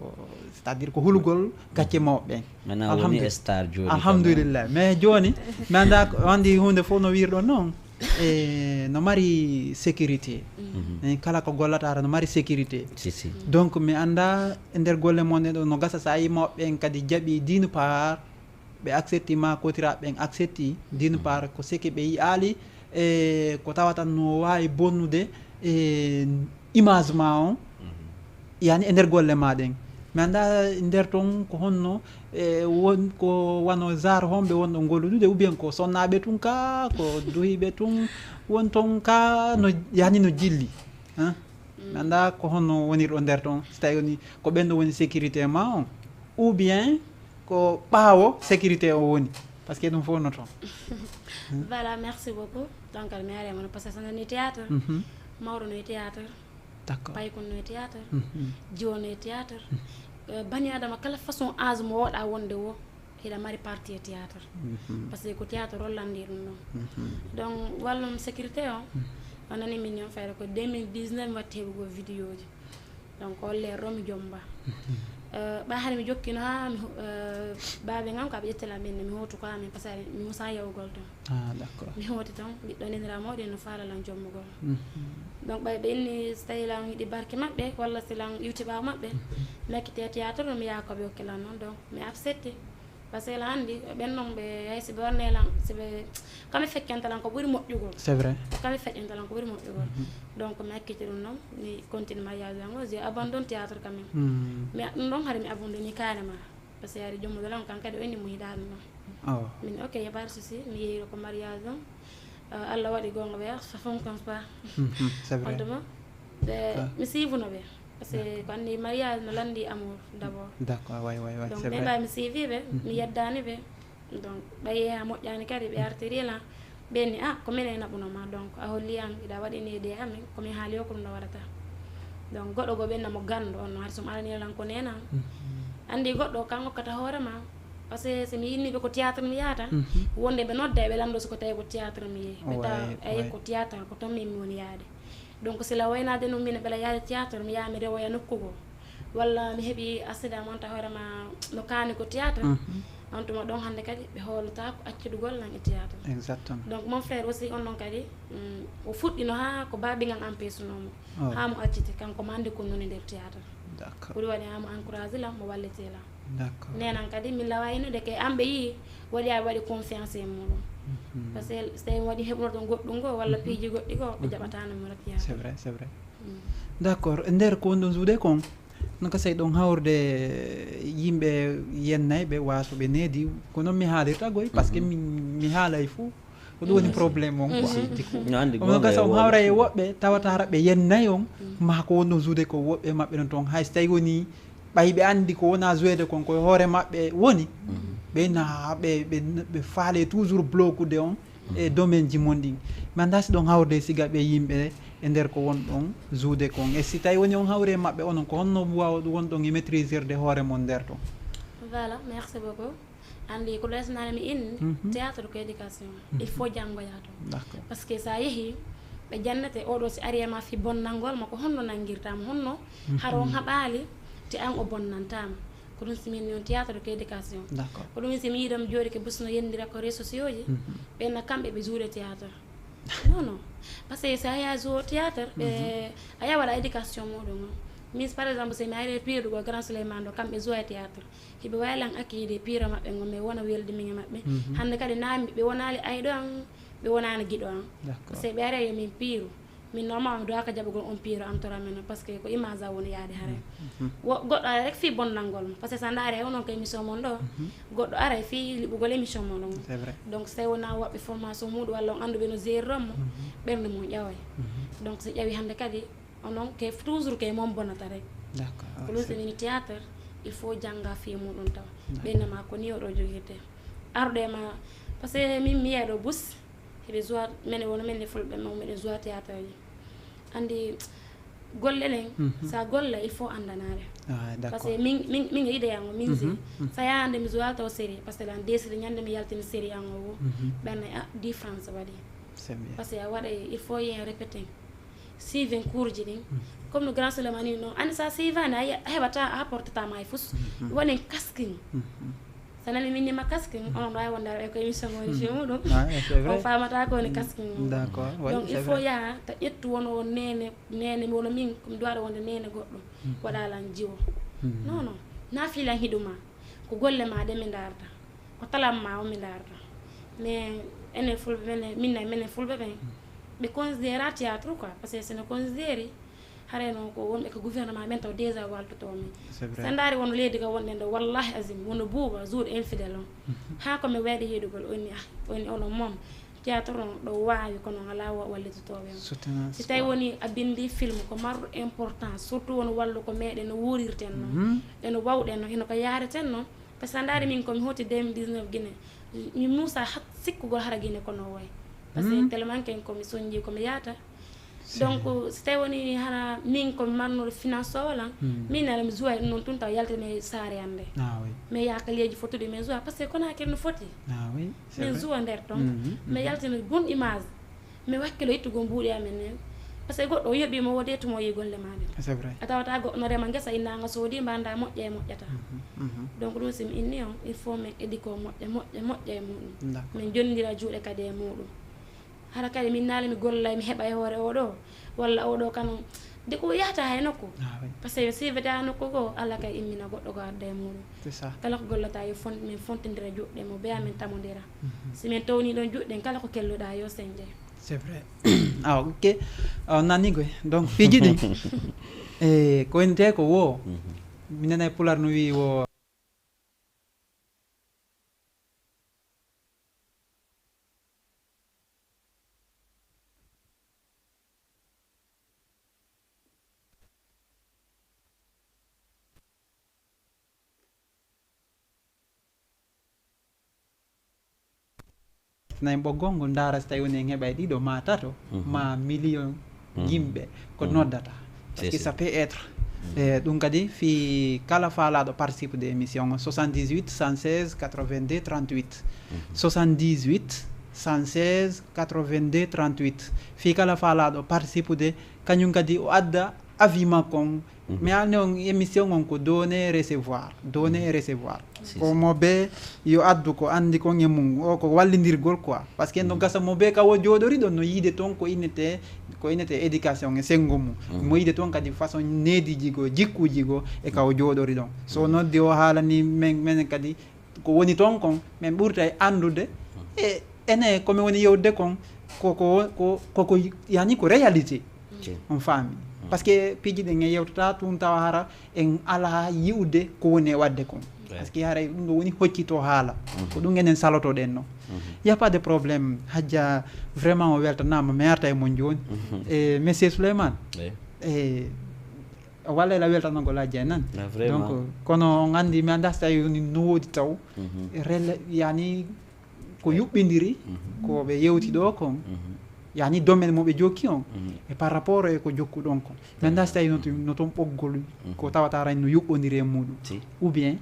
c'est à dire ko hulugol gacce mawɓe ɓen. Maintenant woni Alhamdulillah. Star joni. Alhamdulillah mais joni mi anda ko andi hunde fof no wirɗon noon e no mari sécurité. En kala ko gollata ara no mari sécurité. Si si. Donc mi anda e nder golle mon ɗo no gasa sa yi mawɓe ɓen kadi jaaɓi d'une part ɓe accepti ma kotiraɓe ɓen accepti d'une part ko seke ɓe yiyaali e ko tawata no wawi bonnude e image ma on yani e nder golle ma ɗen. Mi anda nder ton ko honno e won ko wano genre homɓe wonɗo golludude ou bien ko sonnaɓe tun ka ko duhiɓe tun won ton ka no yani no jilli hein. Mi anda ko honno wonirɗo nder ton so tawi woni ko ɓen ɗo woni sécurité ma on ou bien ko ɓaawo sécurité o woni parce que ɗum fof no ton. Voilà merci beaucoup. Donc mi arema no parce que so nani théâtre. Mawɗo no e théâtre. D'accord. Paykon no e théâtre. Mhm. Jiwo no e théâtre. Eh, bani adama kala façon âge mo woɗa wonde wo hiɗa mari partie e théâtre. Parce que ko théâtre o landi ɗum ɗon. Donc wallum sécurité o o nani min yon fayre ko deux mille dix-neuf mi watti heɓugol vidéo ji. Donc o leer ɗo mi jomba. Eh, ɓa hari mi jokkino ha mi ho- eh, babe ngam ka ɓe ƴettela min mi hotu ko amin parce que mi musa yawgol ton. Ah, d'accord. Mi hoti ton ɓiɗɗo nenira mawɗi no fala lan jommugol. Donc ɓay ɓe inni so tawi lan yiɗi barke maɓɓe walla si lan iwti ɓawo maɓɓe mi accite théâtre no mi yaha ko ɓe hokki lan noon donc mi accepte. Parce que la anndi ɓen noon ɓe hay si ɓe wonne lan si ɓe kami feccanta lan ko ɓuri moƴƴugol. C'est vrai. Kami feccanta lan ko ɓuri moƴƴugol. Donc mi acciti ɗum noon, mi continue mariage an o je abandonne théâtre quand même. Hmm. Mais ɗum ɗon hari mi abandonne carrément. Parce que hari jommuɗo lan kan kadi o inni mo hiɗa ɗum noon. Oh. Min ok, y a pas de souci, mi yehi ko mariage on. Euh, Allah waɗi gonga ɓe ça fonctionne pas. Mhm, c'est vrai. Honnde mo ɓe mi siifuno ɓe. Parce que ko anndi mariage no lanndi amour d'abord. D'accord, way way way. Donc C'est ɓe vrai. mbawi mi siifi ɓe, mi yeddani ɓe. Donc ɓay yeha moƴƴani kadi ɓe artiri lan. Ɓenni ah ko minen naɓuno ma, donc a holli an iɗa waɗini de amin komin haali o ko ɗum no waɗata. Donc goɗɗo goo ɓenna mo ganndo on no hari somi arani lan ko nenan. Anndi goɗɗo kan okkata hoore ma. Parce que si mi yinniɓe ko théâtre mi yahata, wonde ɓe nodda ɓe lanndo siko tawi ko théâtre mi yehi ɓe tawa Ouais, eyi ouais. Ko théâtre ko toon min mi woni yahde. Donc sila waynade noon min ɓela yahde théâtre mi yaha mi rewoya nokku goo, walla mi heɓi accident monta hoore ma no kaani ko théâtre. On tuma ɗon hannde kadi ɓe hoolotako accudugol lan e théâtre. Exactement. Donc mon frère aussi on noon kadi, mm, o fuɗɗino haa ko baabi ngan empêche nomo. Oh. Haa mo acciti kanko ma anndi ko noni nder théâtre. D'accord. Ko ɗum waɗi haa mo encourage lan mo walliti lan. D'accord. Nenan kadi min lawa innude ke an ɓe yii waɗi a waɗi confiance e muɗum. Parce que so tawi mi waɗi heɓnorɗo goɗɗum goo walla piiji goɗɗi goo ɓe jaɓatano mi waɗa C'est théâtre. Vrai, c'est vrai. Mm. D'accord. E nder ko wonɗon suude kon, no ka sey ɗon hawrude yimɓe yennayɓe waso ɓe needi, ko noon mi haalirta goy parce que mi mi haalay fou. Ko ɗum woni problème on quoi. No andi Omo ka sa omo hawra e woɓɓe tawata hara ɓe yennay on ma ko wonno juude ko woɓɓe maɓɓe no toon hay so tawi woni ɓay ɓe andi ko wona jouede kon koye hoore maɓɓe woni. Ɓe na ɓe ɓe ɓe faale toujours bloqude on e domaine ji mon ɗin. Mi annda si ɗon hawrude siga ɓe yimɓe e nder ko won ɗon juude kon e si tawi woni on hawri e maɓɓe onon ko honno wawa won ɗon e maîtrisirde hoore mon nder ton? Voilà, merci beaucoup. Anndi ko ɗo esnani mi inni théâtre ko éducation. Il faut janngoya toon. D'accord. Parce que sa yehi ɓe jannete oɗo si ari e ma fi bonnangol ma ko honno nangirtama honno hara on haɓali te an o bonnantama. Ko ɗum si min non théâtre ko éducation. D'accord. Ko ɗum si mi yiɗo mi jooɗi ke busno yendira ko réseaux sociaux ji ɓenna kamɓe ɓe juuɗe théâtre. Non non. Parce que sa ya jouo théâtre ɓe a yawaɗa éducation muɗum on. Min par exemple si mi ari piirugo grand Souleymane ɗo kamɓe jouo e théâtre. Hiɓe wawi lan accueillir piiro maɓɓe ngo mais wona weldi min e maɓɓe. Hannde kadi na ɓe wonali ayɗo an ɓe wonani giɗo an. D'accord. Parce que ɓe ari yo min piiru. Min normalement mi dowaka jaɓugol on piiro am tora men parce que ko image a woni yaade hare. Wo goɗɗo ara rek fi bonnangol mo parce que sa ndaari e onon ko émission mon ɗo goɗɗo ara e fi liɓugol émission mon ɗon. C'est vrai. Donc so tawi wona waɓɓe formation muɗum walla on anduɓe no gériron mo ɓernde mum ƴaway. Donc so ƴawi hannde kadi onon ke toujours ke mon bonata rek. D'accord. Ko ɗum so wini théâtre il faut jannga fi muɗum taw ɓenna ma ko ni oɗo jogirte arɗo e ma. Parce que min mi yeeɗo bus hiɓe joua mene wono menne fulɓe ma meɗen joua théâtre ji. Anndi golle ɗen sa golla il faut anndanaade. Ah, Parce d'accord. Que min min min e idée yango min si sa yahande mi joua taw série parce que lan desiri ñande mi yaltini série yango wo ɓenna a différence waɗi. C'est bien. Parce que a waɗa il faut yen répéter suivre en cours ji ɗin. Comme no grand Souleymane non anndi sa suivani a heɓata a portata ma e fus. Wonen casting. So nani min nima casque onon wawi wonde aɗa ko émission woni fi muɗum. Ah, c'est vrai. On famata ko woni casque muɗum. D'accord. Oui, Donc il c'est faut vrai. Yaha ta ƴettu wono on nene nene wono min komi duwaɗo wonde nene goɗɗo waɗa lan jiwo. Non non. Na filan hiɗuma ko golle ma ɗe mi darta ko talam ma o mi darta. Mais enen fulɓe menen minna menen fulɓe ɓen ɓe considéra théâtre quoi parce que seno considéri harayno ko wonɓe ko gouvernement ɓen taw déjà waltoto min. C'est vrai. Sa ndaari wono leydi ka wonɗen ɗo wallahi azim wono buuba jour infidèle on. Ha ko mi weeɗi yiɗugol onni ah onni onon moom théâtre on ɗo waawi kono ala wallitotoɓe on. Soutenance. Si tawi woni a bindi film ko marɗo importance surtout wono wallu ko meɗen no wuurirten no eno wawɗen no hino ko yaareten no. Parce que a ndaari min komi hoti deux mille dix-neuf Guinée mi muusa sikkugol hara Guinée kono woy. Parce que tellement ken komi sonji komi yaata. Donc si tawi woni hana min komi marnuɗo finance o lan min nana mi joua ɗum noon tun taw yaltini e saare an nde. Ah oui. Mais yakaleji fottude min joua parce que kono hakkille no foti. Ah oui. C'est Min vrai. Joua nder ton Mhm, mais yaltini bonne image. Mais wakkilo ittugol mbuuɗi amen nen parce que goɗɗo o yoɓima wode tumo yi golle ma ɗen. C'est vrai. A tawata goɗɗo no rema ngesa innanga soodi mbanda moƴƴa e moƴƴata. Mhm. Donc ɗum si mi inni on il faut min éduquer o moƴƴa moƴƴa moƴƴa e muɗum. D'accord. Min jondira juuɗe kadi e muɗum. Hara kadi min naali mi gollay mi heɓa e hoore oɗo walla oɗo kan De ko yahata hay nokku. Ah, oui. Parce que yo sivete ha nokku goo, Allah kay immina goɗɗo ko adda e muɗum. C'est ça. Kala ko gollata yo fon min fontindira juɗɗe mo beya min tamodira. Mhm. Si min towni ɗon juɗɗen, kala ko kelluɗa yo señde. C'est vrai. Ah, ok. Ah, nani koy. Donc piiji ɗin. E ko wonte ko wo. Minana e pular no wi wo. Nayi ɓoggol ngol ndaara si tawi woni en heɓay ɗiɗo ma tato ma million yimɓe ko noddata. Parce que ça peut être. E ɗum kadi fii kala faalaaɗo participe de émission o, soixante-dix-huit cent seize quatre-vingt-deux trente-huit. Soixante-dix-huit cent seize quatre-vingt-deux trente-huit. Fii kala faalaaɗo participe de, kañum kadi o adda avis makko on. Mais alne on émission on ko donner recevoir, donner recevoir. Ko mo be yo addu ko andi kon e mum o, ko wallindirgol quoi. Parce que no gasa mo be ka o jooɗori ɗon no yiide toon ko innete ko innete éducation e senngo mum. Mo yiide toon kadi façon neediji goo, jikkuji goo e ka o jooɗori ɗon. So noddi o haalani men menen kadi ko woni toon kon, min ɓurtay anndude e ene ko mi woni yewtude kon ko ko ko koko yani ko réalité. On faami. Parce que piiji ɗin en yewtata tun tawa hara en ala yi'ude ko woni e waɗde kon. Parce que haray ɗum ɗo woni hoccito haala. Ko ɗum enen salotoɗen no. Y a pas de problème. Hajja vraiment o weltanama mi arta e mon jooni. E monsieur Souleymane. E walla ela weltanogol hajja e nan. Donc kono on andi mi anda so tawi woni no woodi taw. Rela yani ko yuɓɓindiri ko ɓe yewti ɗo kon. Yani domaine mo ɓe jokki on e par rapport e ko jokkuɗon kon. Mi anda so tawi no to- no toon ɓoggol ko tawata ray no yuɓɓondiri e muɗum. Ou bien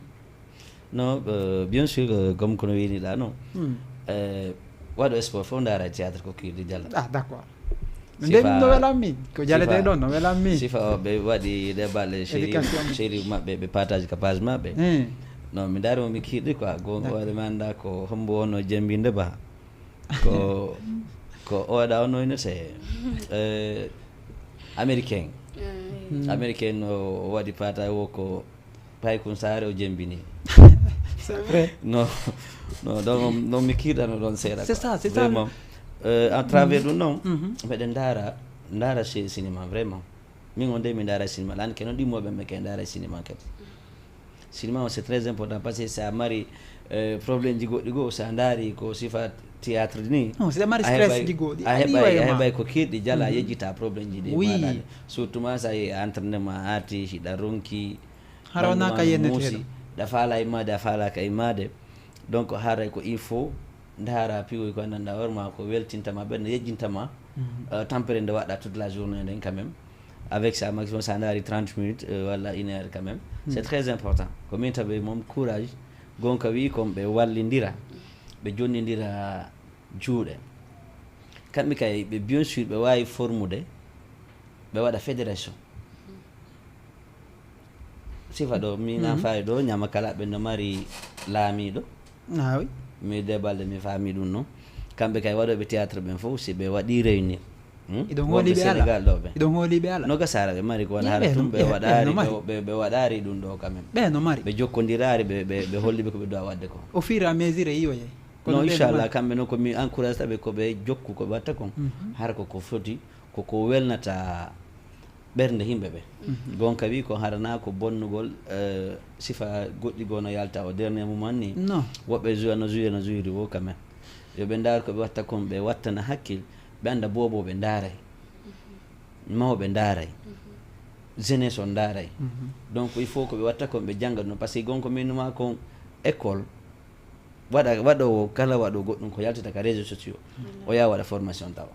Non, euh, bien sûr, euh, comme kono winiɗa non. Euh, waɗo sport fof ndaara théâtre ko kirdi jalla. Ah, d'accord. Nde min no welammi ko jalete ɗon no welammi. Sifa o ɓe waɗi ɗe balle chéri Éducation. Chéri maɓɓe ɓe partage ka page maɓɓe. Non, mi ndaari mo mi kirɗi quoi. Go hoore ma annda ko hombo wonno jembinde ba. Ko ko oɗa onno ino se euh, américain. Américain no waɗi partage o ko Paykun Saare o jembini. C'est vrai. Non, non, donc non mi kiiɗano ɗon seeɗa. C'est ça, c'est ça. Vraiment. Euh, à travers ɗum noon meɗen ndaara ndaara ci- cinéma vraiment. Min on de mi ndaara cinéma lan ke noon ɗimmoɓe ɓe ke ndaara cinéma kadi. Cinéma o c'est très important parce que sa mari euh, problème ji goɗɗi goo sa ndaari ko sifa théâtre ni. Non, c'est mari A stress heɓay- ji goɗɗi a a heɓay yiway a ma. Heɓay ko kiiɗɗi jala a yejjita problème ji ɗi Oui. Maɗaɗe. Surtout ma sa yi entraînement arti hiɗa ronki. Hara wona ka yenneteeɗo. Da faala immade a faalaka immade. Donc haray ko il faut ndaara piwoy ko anndanɗa hoore ma ko weltintama ɓernde yejjintama. Euh, tampere nde waɗɗa toute la journée nden quand même. Avec ça maximum sa ndaari trente minutes euh, walla une heure quand même. C'est très important. Ko min tawi moom courage. Gonka wi kon ɓe wallindira ɓe jonnindira juuɗe. Kamɓe kay ɓe bien sûr ɓe wawi formude ɓe waɗa fédération. Sifa ɗo mi nan fawi ɗo ñama kala ɓe no mari laamiɗo. Ah oui. Mi de balɗe mi faami ɗum noon. Kamɓe kay waɗoɓe théâtre ɓen fof si ɓe waɗi réunir. Hmm? Iɗon Wonɓe hooliɓe ala. Sénégal ɗo ɓe. Iɗon hooliɓe ala. No gasara ɓe mari ko wona Ɓe hara no- tum ɓe ɓe- ɓe waɗari no mari. Ɗo- ɓe ɓe waɗari ɗum ɗo quand même. Ɓe no mari. Ɓe jokkondirari ɓe ɓe ɓe holliɓe ko ɓe dowa waɗde ko. Au fur et à mesure e yiwoye. Kono Non ɓe inchallah no mari. Kamɓe noon ko mi encourage taɓe ko ɓe jokku ko ɓe watta kon. Hara ko ko foti ko ko welnata ɓernde yimɓe ɓe. Gonka wi ko harana ko bonnugol euh, sifa goɗɗi goo no yalta o dernier moment ni. Non. Woɓɓe joue no joue no joue wo quand même. Yo ɓe ndaar ko ɓe watta kon ɓe wattana hakkil ɓe annda bobo ɓe ndaaray. Mawɓe ndaaray. Jeunesse on ndaaray. Donc il faut ko ɓe watta kon ɓe jannga ɗum parce que gonko min numa kon école waɗa waɗowo kala waɗo goɗɗum ko yaltata ka réseau sociaux o yaha waɗa formation tawa.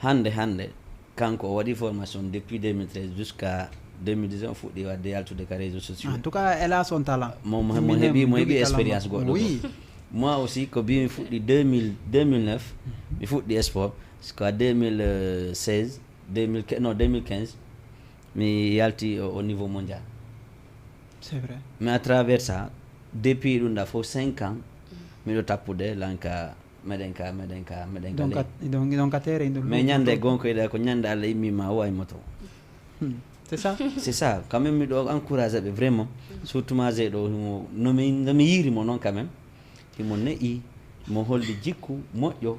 Hannde hannde kanko o waɗi formation depuis deux mille treize jusqu'à deux mille dix-neuf o fuɗɗi waɗde yaltude ka réseau sociaux. En tout cas, elle a son talent. Mo mo mo heɓi mo heɓi expérience goɗɗo. Oui. Moi aussi ko bi mi fuɗɗi deux mille deux mille neuf mi fuɗɗi sport jusqu'à deux mille seize deux mille quinze non deux mille quinze mi yalti au niveau mondial. C'est vrai. Mais à travers ça depuis ɗum ɗa fof cinq ans miɗo tappude lanka Meɗen ka, meɗen ka, meɗen ka Donc, ley. donc, donc, à terre, Mais ñande gonko yiɗa ko ñande Allah immi ma o ay moto. C'est ça. C'est ça, quand même miɗo encourage ɓe vraiment, surtout ma zeyɗo himo nomi nomi yiiri mo noon quand même. Himo ne'i, mo holli jikku moƴƴo.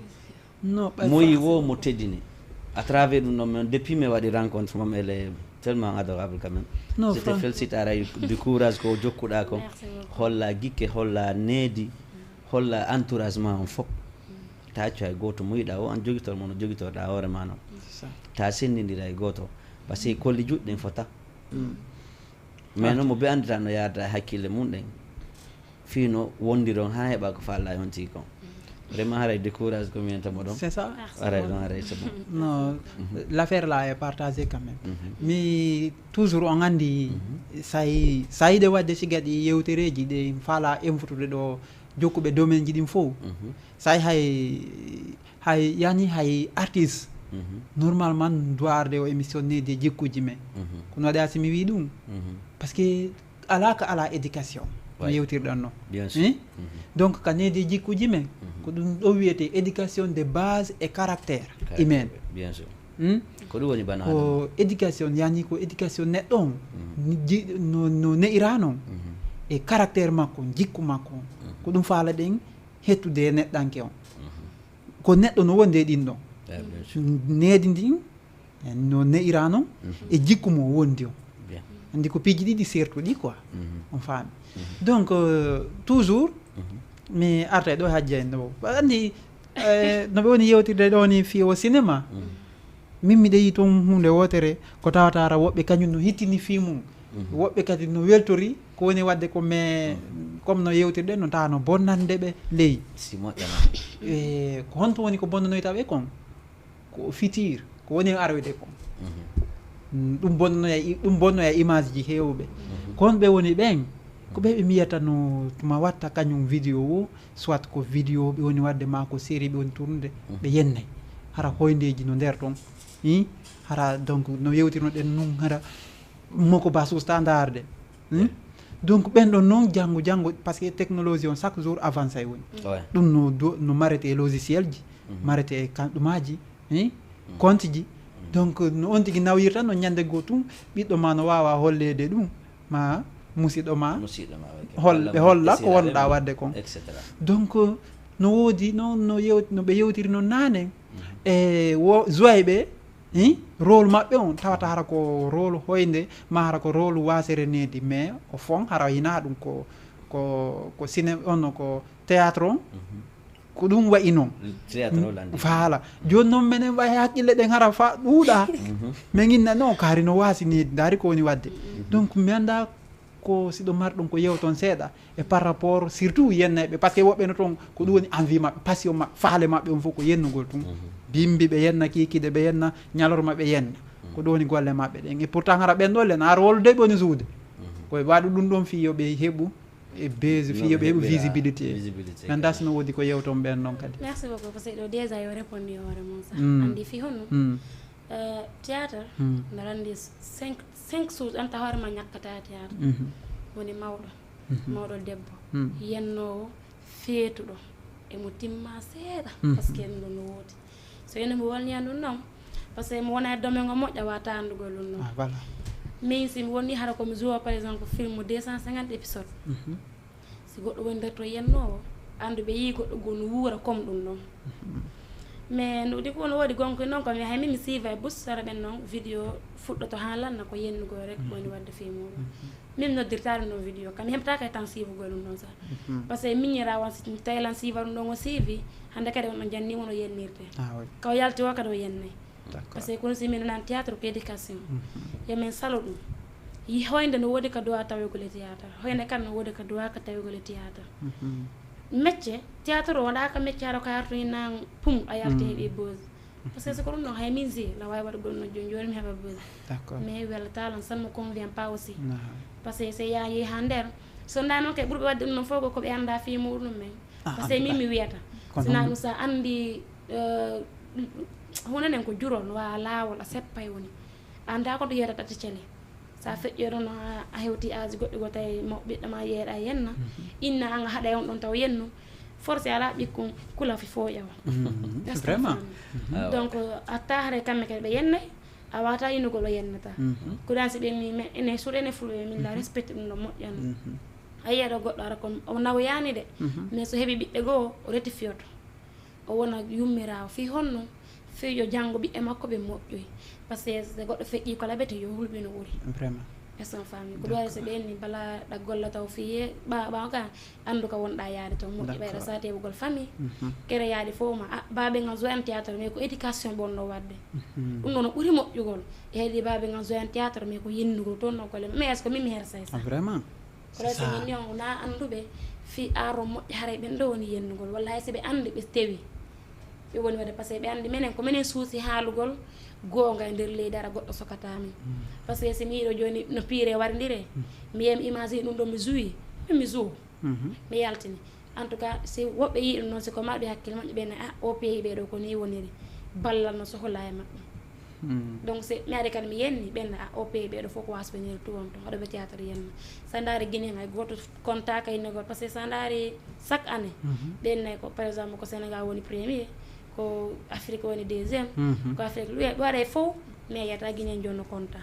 Non, Mo yi wo mo teddini. À travers ɗum ɗon, depuis mi waɗi rencontre mom, elle est tellement adorable quand même. Non, Je te félicite, aray du courage ko jokkuɗa ko. Holla gikke, holla needi, holla entourage ma on fof. Ta accu hay gooto mo yiɗa o an jogitor mo no jogitorɗa hoore ma noon. Ta sendindira e gooto. Parce que kolli juɗɗen fota. Mais noon mo be anndita no yarda e hakkille mum ɗen. Fii no wondiron haa heɓa ko faala e on tigi kon. Vraiment haray décourage ko mi yenta mo ɗon. C'est ça. Haray ɗon haray c'est bon. Non, l'affaire là est partagée quand même. Mais toujours on anndi, sa yi- sa yiɗe waɗde siga ɗi yewtereeji ɗe faala enfutude ɗo jokkuɓe domaine ji ɗin fof. Sa yi hay hay yani hay artiste, normalement doit arde o émission needi e jikkuji men. Kono waɗi asi mi wi ɗum, parce que ala ka ala éducation no yewtirɗon no. Bien sûr. Hein? Donc ka needi e jikkuji men, ko ɗum ɗo wiyete éducation de base et caractère humain. Bien sûr. Hmm? Ko ɗum woni bana Ko éducation yani ko éducation neɗɗo on, ni ji- no, no ne'ira non, e caractère makko, jikku makko on. Ko ɗum faala ɗen hettude e neɗɗanke on. Ko neɗɗo no wondi e ɗin ɗon. Eh, bien sûr. Needi ndin no ne'ira non e jikku mo wondi on. Bien. Anndi ko piiji ɗiɗi sertuɗi quoi. On faami. Donc euh, toujours mi arta e ɗo hajja en ɗo anndi, eh, no ɓe woni yewtirde ɗo ni fii o cinéma. Min miɗa yi toon huunde wootere ko tawata ara woɓɓe kañum no hittini fii mum. Woɓɓe kadi no weltori ko woni waɗde ko, mais comme no yewtirɗen no tawa no bonnande ɓe ley. Si moƴƴanaama. E ko honto woni ko bonnanoyta ɓe kon? Ko fitir ko woni e aroyde kon. Mm, ɗum bonnoya i- ɗum bonnoya image ji heewɓe. Kon ɓe woni ɓen ko ɓe ɓe mbiyata no tuma watta kañum vidéo o, soit ko vidéo ɓe woni waɗde ma ko série ɓe woni tournude, ɓe yennay hara hoyndeji no nder ton. Hi hara donc no yewtirnoɗen nun hara moko basu standard de. Hmm? Donc ɓen ɗon noon janngo janngo, parce que technologie on chaque jour avance ay woni. Ouais. Ɗum no do- no marete e logiciel ji, marete e kanɗumaji, hein? Compte ji. Donc no on tigi nawirta no ñande goo tun ɓiɗɗo ma no wawa holleede ɗum, ma musiɗɗo ma Musiɗɗo ma, ok. hol Walla ɓe mo holla ko desiraaɓe wonɗa mo, wadde kon. Et cetera. Donc no woodi no no yew- no ɓe yewtiri noon naane e wo joyɓe, hein? Rôle maɓɓe on tawata hara ko rôle hoynde ma hara ko rôle wasere needi, mais au fond hara hina ɗum ko ko ko ciné on ko théâtre on. Ko ɗum wayi noon. Théâtre o landi. Faala jooni noon menen wayi hakkille ɗen hara fa ɗuuɗa. Min inna non kaari no waasi needi ndaari ko woni waɗde. Donc mi annda ko siɗo mar ɗum ko yewton seeɗa e par rapport surtout yennayɓe, parce que woɓɓe no toon ko ɗum woni envie maɓɓe, passion maɓɓe, faale maɓɓe on fof ko yennugol tun. Bimbi ɓe yenna, kikiɗe ɓe yenna, ñalorma ɓe yenna. Ko ɗum woni golle maɓɓe ɗen, et pourtant hara ɓen ɗon le na rôle de ɓe woni suude. Koye waɗu ɗum ɗon fii yo ɓe heɓu e base fii yo ɓe heɓu visibilité. Nan das no woodi ko yewton ɓen noon kadi. Merci beaucoup parce que ɗo déjà yo répondu e hoore mum sax. Mm. Anndi fii honno? Mm. Eh, théâtre Mm. no renndi cinq cinq choses anta hoore ma ñakkata théâtre. Woni mawɗo, mawɗo debbo, yennoowo, feetuɗo, emo timma seeɗa. Parce que ɗum ɗon no woodi. So ene mi wolniya ɗum noon, parce que mi wona e domaine o moƴƴa wata anndugol ɗum noon. Ah, voilà. Min si mi wonni hara ko mi joue par exemple film deux cent cinquante épisode, si goɗɗo woni nder to yennoowo anndu ɓe yii goɗɗo goo no wuura comme ɗum ɗon. Mais no ɗi ko no woodi gonko noon ko mi hay min mi siiva e bus sara ɓen noon vidéo fuɗɗoto haa lanna ko yennugol rek woni waɗde fii muɗum. Min mi noddirtaade noon vidéo kam mi heɓtaaka e tan siivugol ɗum ɗon sax. Parce que miñiraa on si tawi lan siiva ɗum ɗon o siivi hannde kadi on ɗon janni won o yennirde. Ah, oui. Kaw yalti o kadi o yennay. D'accord. Parce que kono si min nani théâtre ko éducation, yo min salo ɗum. Yi hoynde no woodi ka duwa tawegol e théâtre, hoynde kan no woodi ka duwa ka tawegol e théâtre. Mecce théâtre o waɗaka mecce hara ko yartoyi nan pum a yarti heɓi buzz. Parce que so ko ɗum ɗon hay min si la wawi waɗa ɗum no joni joni mi heɓa buzz. D'accord. Mais wella talan ça ne me convient pas aussi. Nah. Parce que so ya yehi ha nder so nda noon kay ɓurɓe wadde ɗum ɗon fof ko ko ɓe anda fii muɗum men. Ah, Parce que en tout min cas. Mi wiyata Kono sina ɗum ɗum sa andi eh, hunanen ko jurol no wawa lawol a seppay woni anda ko to yewtata tati cele. Sa feƴƴoyrono a hewti âge goɗɗo goo tawi mo ɓiɗɗo ma yeeɗa yenna inna an a haɗay on ɗon taw yennu. Forcé alaa ɓikkon kula fi fo ƴawa. Vraiment. Donc a taxare kamɓe kadi ɓe yennay a wata yinugol o yennata. Ko dan si ɓe mi ene suuɗ ene fulɓe min la respecte ɗum no moƴƴano. A yiya ɗo goɗɗo ara kon o nawyani de, mais so heɓi ɓiɓɓe goo o retifiyoto. O wona yummirawo fi honno fi yo janngo ɓiɓɓe makko ɓe moƴƴoy. Par ce que so goɗɗo feƴƴi ko labete yo hulɓino ɓuri. Vraiment. Est-ce que famille ko ɗoya so ɓenni bala ɗa golla taw fi ye ɓaɓa ka anndu ka wonɗa yaade toon moƴƴi ɓayɗa sa teɓugol famille. Kere yaade fof ma a baɓe ngal joint théâtre mais ko éducation ɓonno wadde. Ɗum ɗo no ɓuri moƴƴugol e heedi baɓe ngal joint théâtre mais ko yennugol toon no golle mais est ce que mimi hersay sa Vraiment. Kono so min yon wona annduɓe fii aaro moƴƴa haray ɓen ɗo woni yennugol walla hay so ɓe anndi ɓe tewi. Ɓe woni waɗde par ce que ɓe anndi menen ko menen suusi haalugol goonga e nder leydi ara goɗɗo sokata min. Par ce que so mi yiɗo jooni no piire warndire mi yehi mi imagine ɗum ɗo mi juwi mi juwo mi yaltini. En tout cas si woɓɓe yii ɗum noon si ko maɓɓe hakkille moƴƴo ɓe ne a o pays ɓee ɗo ko ni woniri ballal no sohola e maɓɓe. Donc si mi ari kadi mi yenni ɓenna a o pays ɓee ɗo fof ko wasɓe niri tuwon to haɗo ɓe théâtre yenna. Sa ndaari guinéen hay gooto konta kay negol par ce que sa ndaari chaque année ɓennay ko par exemple ko sénégal woni premier ko afrique woni deuxième ko afrique luwe ɓe waɗa e fof mais yiyata guinéen jooni no konta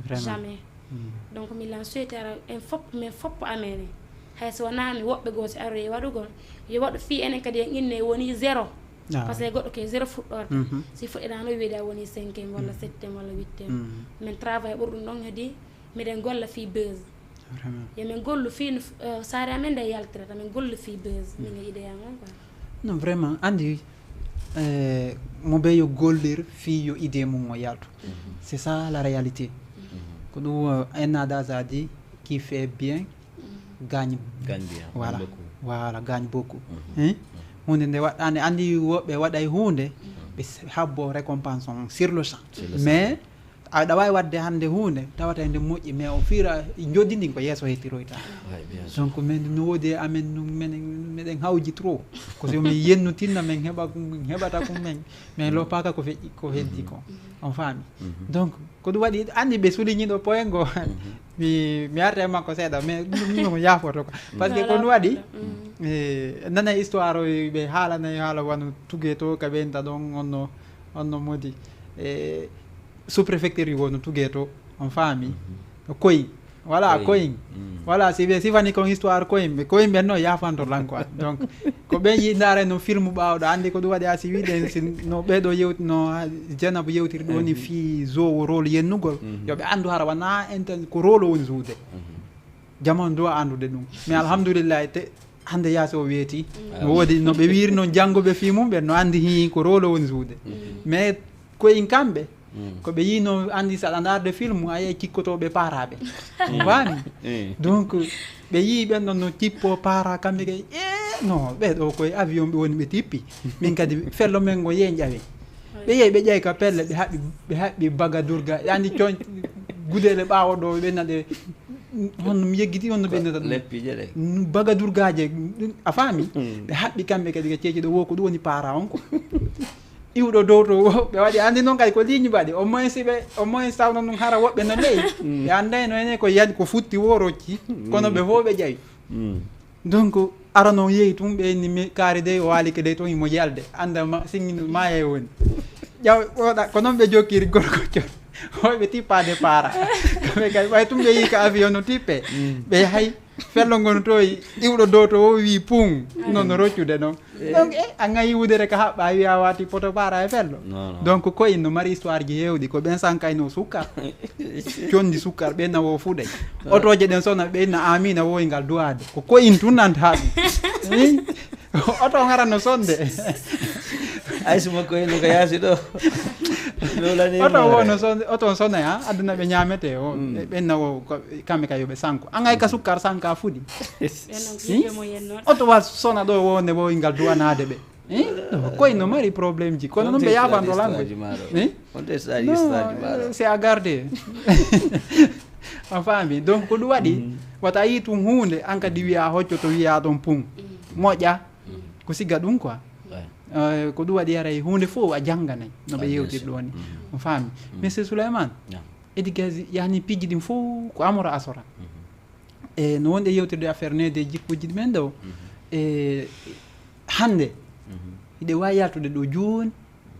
jamais. Donc mi lan suwetara en fop min foppo amen en hay so wonaa mi woɓɓe goo si aroye waɗugol yo waɗu fii enen kadi en inne woni zéro. Par ce que goɗɗo ke zéro fuɗɗorde si fuɗɗinano wiide a woni cinquième walla septième walla huitième. Min travail ɓuri ɗum ɗon kadi miɗen golla fii base. Yo min gollu fii no saare amen nde yaltirata min gollu fii base min e idée am on quoi. Non vraiment andi eh, mo be yo gollir fii yo idée mum o yaltu. C'est ça la réalité. Ko ɗum un adage a dit qui fait bien gagne gagne bien voilà beaucoup. Voilà gagne beaucoup. Hein? Hunde nde waɗɗande andi woɓɓe waɗay hunde ɓe habbo récompense on sur le champ. Mais aɗa wawi wadde hande hunde tawata nde moƴƴi mais o fira joddi ndin ko yeeso hettiroyta. Ouais, bien sûr. Donc min no woodi e amen ɗum menen meɗen hawji trop ko so min yennutinna min heɓa min heɓata ko min min loppaka ko feƴƴi ko heddi ko. On faami? Donc ko ɗum waɗi andi ɓe souligni ɗo point go mi mi arta e makko seeɗa mais ɗum ɗum no yaafoto ko. Parce que ko ɗum waɗi nana histoire o ɓe haalana haala wano tuge to ka ɓenta ɗon onno onno modi e sous préfecture wonu tuge to. On faami? Koyi voilà koyin. Voilà si ɓe sifani kon histoire koyin ɓe koyin ɓen no yafanto lan quoi. Donc ko ɓen yi ndaare no film ɓawɗo andi ko ɗum waɗi a si wiɗen si no ɓeɗo yewti no jenabu yewtiri ɗum woni fii jowo rôle yennugol. Yo ɓe andu hara wona enten ko rôle o woni joude. Jamanu duwa andude ɗum mais alhamdulillahi te hande yaasi o weeti. No woodi no ɓe wiiri noon jannguɓe fii mum ɓen no anndi hii ko rôle o woni joude. Mais koyin kamɓe ko ɓe yii no anndi so aɗa ndaarde film a yiyay cikkotoɓe paaraɓe. Faami? Donc ɓe yii ɓen ɗon no cippo paara kamɓe kay e no ɓe ɗo koye avion ɓe woni ɓe tippi. Min kadi fello men ngo yee ƴawe ɓe yehi ɓe ƴawi ka pelle ɓe haɓɓi ɓe haɓɓi baga durga andi coñ gudele ɓawo ɗo ɓe naɗe. Honno mi yeggiti honno ɓe nata ɗum leppiije ɗe baga durgaje. A faami? Ɓe haɓɓi kamɓe kadi ka ceeci ɗo wo ko ɗum woni para on ko iwɗo dow to wo ɓe waɗi andi noon kadi ko ligne mbaɗi au moins si ɓe au moins tawno ɗum hara woɓɓe no ley ɓe anndayno ene ko yani ko futti wo rocci. Kono ɓe fof ɓe ƴawi. Donc arano yehi tun ɓe ni kaari dey o waalike dey toon himo yalde annda singi maaya e woni. Ƴaw oɗa ko noon ɓe jokkiri gorko con hoyɓe tippaade paara. Kamɓe kay ɓay tun ɓe yii ka avion no tippe ɓe yahay fello ngon toy iwɗo dow to o wi pun. Noon no roccude noon. Donc e a ngayi wudere ka haɓɓa wiya wati poto paara e fello. Donc koye no mari histoire ji hewɗi ko ɓen sankayno sukkar condi sukkar ɓe nawo fuɗay. Otoje ɗen sona ɓe na amina woyngal duwade ko koyin tun nanta haɓi. Oto ngara no sonde. Ay suma koye no ko yaasi ɗo. Lolani Oto wo no sonde oto sona ya aduna ɓe ñamete o ɓen nawo kamɓe ka yoɓe sanko angay ka sukkar sanka fuɗi. Oto wa sona ɗo wo ne woyngal duwanade ɓe. Koye no mari problème ji kono noon ɓe yafanto langue. On te stage stage maɗo. C'est à garder. A faami donc ko ɗum waɗi wata a yii tun hunde an kadi wiya hocco to wiya ɗon pun moƴƴa. Ko sigga ɗum quoi. Ko ɗum waɗi haray hunde fof a jannganay no ɓe yewtir ɗo ni. On faami? Monsieur Souleymane, éducation yani piiji ɗin fof ko amora asora. E no wonde yewtirde affaire nede jikkuji men ɗo e Hannde hiɗe waawi yaltude ɗo jooni.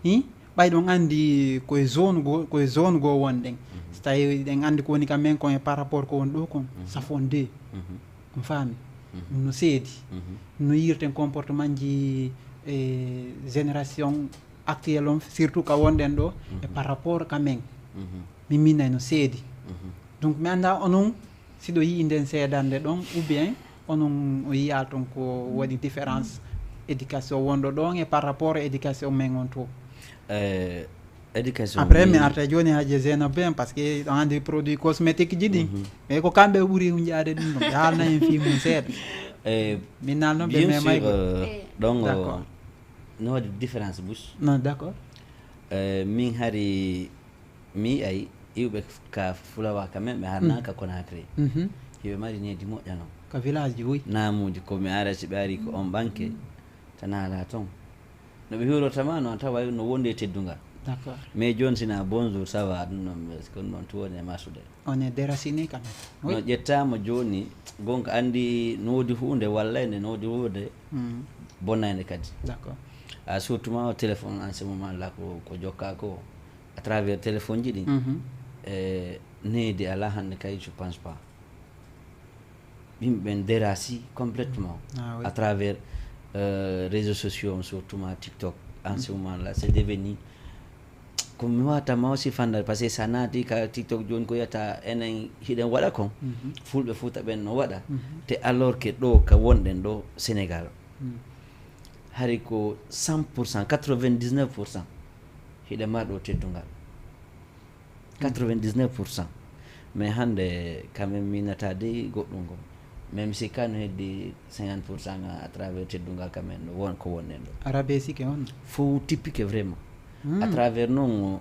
Hi ɓay ɗon anndi koye zone goo koye zone goo wonɗen. So tawi ɗen anndi ko woni ka men kon e par rapport ko woni ɗo kon, ça font deux. On faami? No seedi. No yirten comportement ji e génération actuelle on, surtout ka wonɗen ɗo, e par rapport ka men. Min minnay no seedi. Donc mi annda onon siɗo yi'i nden seedande ɗon, ou bien onon o yi'a ton ko waɗi différence éducation wonɗo ɗon e par rapport e éducation men on to? Eh, éducation Après mi arta jooni haaji Zeno Ben, parce que ɗon anndi produit cosmétique ji ɗin, mais ko kamɓe ɓuri hunjaade ɗum ɗon, ɓe haalna en fii mum seeɗa. Eh, Min nal noon ɓe bien memay sûr, go eh, ɗon D'accord. No waɗi différence bus. Non, d'accord. Eh, min hari mi ay iwɓe ka Fulawa ka men ɓe harna ka Conakry. Mhm. Hiɓe mari needi moƴƴa non. Ka village ji woy. Naamuuji ko mi ara si ɓe ari ko on ɓanke tan ala ton. No ɓe hiwrotama no tawa no wondi e teddungal. D'accord. Mais jooni sina bonjour, ça va, ɗum noon ko ɗum noon tuwoni e masude. On est déraciné quand même. No ƴettaama jooni gonka anndi no woodi huunde walla ene no woodi huunde Hmm. bonnande kadi. D'accord. A surtout ma o téléphone en ce moment là ko, ko jokka ko à travers téléphone ji ɗi. Mhm. E needi ala hannde kay je pense pas. Yimɓe ɓen déracient complètement Ah oui. à travers euh, réseaux sociaux, surtout ma TikTok. En ce moment là c'est devenu ko mi wata ma aussi fanda parce que sa naati ka TikTok jooni ko yata enen hiɗen waɗa kon. Mhm. Fulɓe Fuuta ɓen no waɗa. Mhm. Te alors que ɗo ka wonɗen ɗo Sénégal Hmm. hari ko cent pour cent, quatre-vingt-dix-neuf pour cent hiɗen mari ɗo teddungal. Quatre-vingt-dix-neuf pour cent. Mais hannde quand même mi nata de goɗɗum gom. Même si kano heddi cinquante pour cent à travers teddungal quand même no won ko wonɗen ɗo. Arabe sike on. Fof typique vraiment. Hmm. À travers noon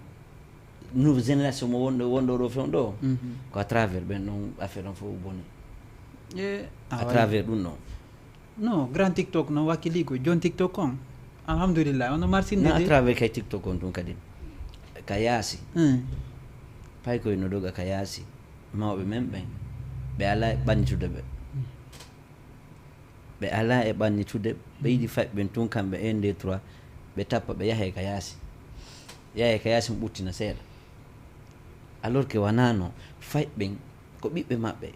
nouveau génération mo wonɗo wonɗo ɗo fewn ɗo. Mhm. Ko à travers ɓen ɗon affaire on fof boni. E À travers ɗum ɗon. Non, grand TikTok no wakkili ko jon TikTok on. Alhamdulillah, ono marsinde Na à de. Travers kay TikTok on tun kadi ka yaasi. Hmm. Pay koye no doga ka yaasi. Mawɓe men ɓen ɓe ala e ɓannitude ɓe. Ɓe ala e ɓannitude ɓe yiɗi fay ɓen tun kamɓe un deux trois ɓe tappa ɓe yahe ka yaasi. Yahe ka yaasi mo ɓuttina seeɗa. Alors que wanano fay ɓen ko ɓiɓɓe maɓɓe.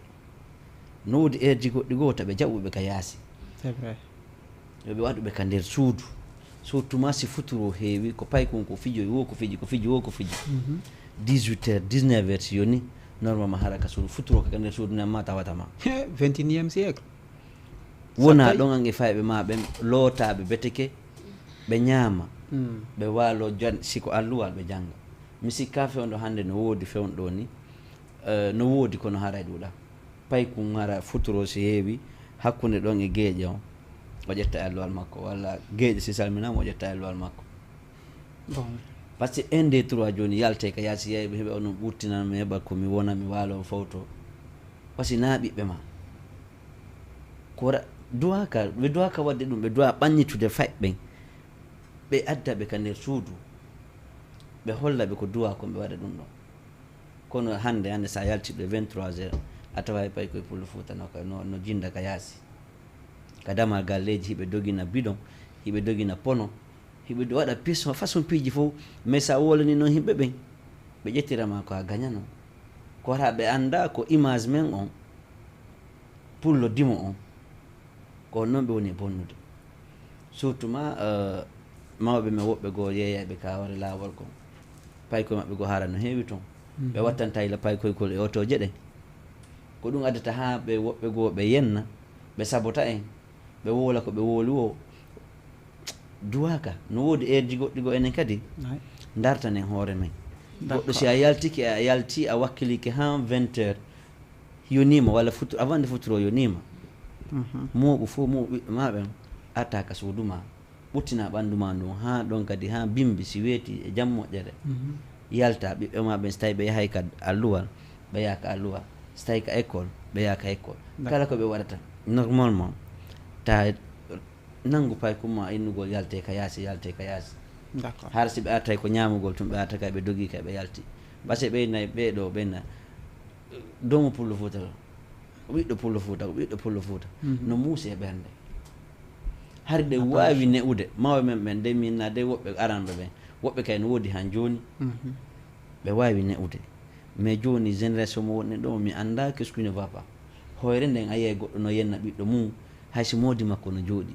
No woodi heure ji goɗɗi goo taɓe jaɓuɓe ka yaasi. C'est vrai. Yo ɓe waɗuɓe ka nder suudu. Surtout ma si futuro heewi ko paykun ko fijoy wo ko fiji ko fiji wo ko fiji. Mhm. Dix-huit heures, dix-neuf heures si yoni, normalement hara ka suudu futuro ka nder suudu nan ma tawata ma. Vingt et unième siècle. Wona Sakkay. Ɗon ange fayɓe ma ɓen lootaɓe beteke ɓe ñaama. Hmm. Ɓe waalo jan siko alluwal ɓe jannga. Mi sikka fewndo hannde no woodi fewnɗo ni. Eh, no woodi kono haray ɗuuɗa. Paykun hara futuro si heewi hakkunde ɗon e geeƴe on o ƴetta e alluwal makko walla geeƴe si salminama o ƴetta e alluwal makko. Bon. Parce que un deux trois jooni yalte ka yaasi yeyɓe heɓe onon ɓurtinan mi heɓa ko mi wona mi waalo fawto. Parce que na ɓiɓɓe ma kora duwaka ɓe duwaka wadde ɗum ɓe duwa ɓanñitude fayɓe ɓe adda ɓe ka nder suudu ɓe holla ɓe ko duwa kon ɓe waɗa ɗum ɗon. Kono hannde hannde sa yaltiɗo e vingt-trois heures a tawa e pay koye pullo fuuta no, no, no jinda ka yaasi ka damal galleji hiɓe dogina bidon hiɓe dogina pono hiɓe waɗa pison façon piiji fof. Mais sa wolani noon yimɓe ɓen ɓe ƴettirama ko a gañano ko wata ɓe annda ko image men on pullo dimo on. Ko noon ɓe woni e bonnude surtout ma eh, mawɓe men woɓɓe goo yeeyayɓe ka hoore laawol kon paykoye maɓɓe goo haara no heewi toon. Ɓe wattanta ila paykoykol e otooje ɗen ko ɗum addata haa ɓe woɓɓe goo ɓe yenna ɓe sabota en ɓe woola ko ɓe wooli woo. Duwaaka no woodi eerji goɗɗi goo enen kadi ndartanen hoore men. Goɗɗo si a yaltike a yalti a wakkilike haa vingt heures yoniima walla futur avant nde futuro yoniima. Mooɓu fof mooɓu ɓiɓɓe maa ɓen arta ka suudu maa ɓuttina ɓanndu maa ndun haa ɗon kadi haa bimbi si weeti e jam moƴƴere. Yalta ɓiɓɓe maa ɓen si tawi ɓe yahay ka alluwal ɓe yaha ka alluwal si tawi ka école ɓe yaha ka école. Kala ko ɓe waɗata normalement ta nanngu paykum ma innugol yalte ka yaasi yalte ka yaasi. Hara si ɓe artay ko ñaamugol tun ɓe arta kay ɓe dogii kay ɓe yalti. Base ɓey nayi ɓee ɗoo ɓen na doomu pullo fuuta ɗo ɓiɗɗo pullo fuuta ko ɓiɗɗo pullo fuuta. No muusi e ɓernde. Hari ɗe waawi ne'ude mawɓe men ɓen, de min na de woɓɓe aranɓe ɓen, woɓɓe kay no woodi han jooni. Ɓe waawi ne'ude. Mais jooni génération mo wonɗen ɗo, mi annda qu'est-ce qui ne va pas. Hoyre nden a yiyay goɗɗo no yenna ɓiɗɗo mum, hay si moodi makko no jooɗi.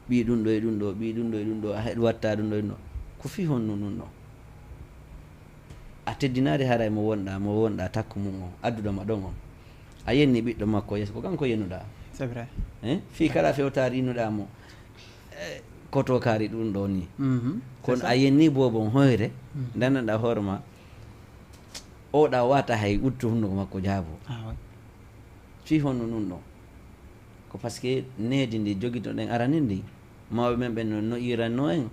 Ɓii ɗum ɗo e ɗum ɗo, ɓii ɗum ɗo e ɗum ɗo, a heɗ watta ɗum ɗo e ɗum ɗo. Ko fii honno ɗum ɗo? A teddinaade haray mo wonɗa, mo wonɗa takko mum on, adduɗo ma ɗon on. A yenni ɓiɗɗo makko yeeso, ko kanko yennuɗa. C'est vrai. Hein? Fii kala fewtaari innuɗa mo, eh, koto kaari ɗum ɗo ni. Mhm. Kono a yenni boobon hoyre, ndandanɗa hoore ma, oɗa wata hay uttu hunnuko makko jaabo. Ah, ouais. Fii honno ɗum ɗo? Ko parce que needi ndi jogitoɗen arani ndi, mawɓe men ɓen no, no iranno en,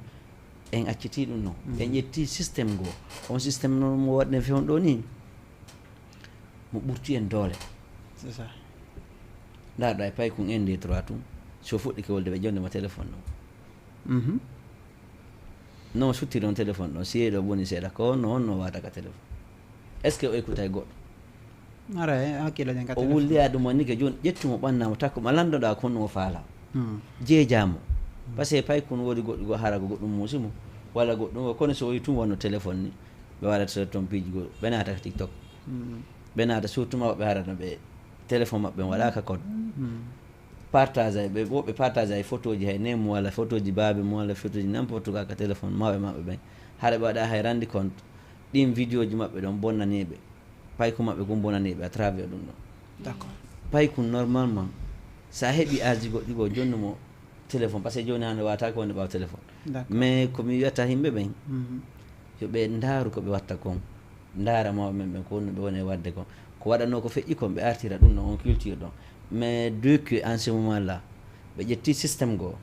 en acciti ɗum no. En ƴetti système goo. On système no mo waɗden fewndo ɗo ni, mo ɓurti en doole. C'est ça. Ndaarɗa e paykun un, deux, trois tun, so fuɗɗike wolde ɓe ƴonde mo téléphone ɗo. Mhm. Non, suttiri on téléphone ɗon, si yeeɗo boni seeɗa, ko honno, honno wata ka téléphone? Est-ce que o écoutay goɗɗo? Ara, eh, hakkille ɗen ka O téléphone. Wulliya ɗum woni ke jooni, ƴettu mo ɓanna mo takko, ma landoɗa ko honno o faala. Hmm. Jeejamo. Parce que paykun woodi goɗɗo go hara ko goɗɗum muusi mo, walla goɗɗum o, kono so o yi tun wonno téléphone ni, ɓe waɗata so ton piiji go, ɓe naata ka TikTok. Hmm. Ɓe naata surtout ma woɓɓe hara no ɓe téléphone maɓɓe on waɗaka code. Hmm. Partage ay, ɓe, woɓɓe partage ay photoji hay nemu walla photoji baabe mum walla photoji n'importe quoi ka téléphone mawɓe maɓɓe ɓen. Hara ɓe waɗa hay randi compte, ɗin vidéo ji maɓɓe ɗon bonnaniɓe. Payko maɓɓe gun bonnaniɓe à travers ɗum ɗon. D'accord. Paykun normalement, sa heɓi âge goɗɗi goo, jonnu mo téléphone, parce que jooni hande wata ko woni ɓaawo téléphone. D'accord. Mais ko mi wiyata yimɓe ɓen, mhm, yo ɓe ndaaru ko ɓe watta kon. Ndaara mawɓe men ɓen ko honno ɓe woni e waɗde kon. Ko waɗanoo ko feƴƴi kon, ɓe artira ɗum ɗon, on culture ɗon. Mais depuis en ce moment là, ɓe ƴetti système goo.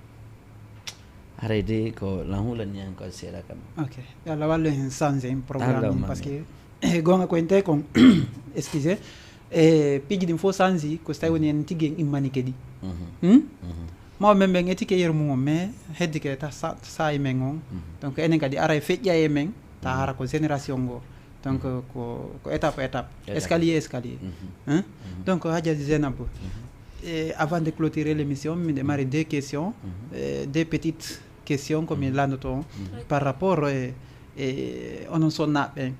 Haray de ko lan hulani en ko seeɗa kam. Ok. Yo Allah wallu en change en programme en, parce que e goonga ko en tawi kon, excusez, e piiji ɗin fof change ko so tawi woni en tigi en immani kadi. Mhm. Hmm? Mhm. Mawɓe men ɓen etike yeru mum on, mais heddike ta sa-, saa'i men on. Mhm. Donc enen kadi ara e feƴƴa e men, ta hara ko génération goo. Donc ko, ko étape, étape. Étape. Escalier, escalier. Mhm. Hein? Mhm. Donc Hadja Zainabou, mhm, e avant de clôturer l'émission, miɗo mari deux questions, mhm, euh, deux petites questions ko mi, mhm, landoto on, mhm, par rapport e, e onon sonnaaɓe ɓen.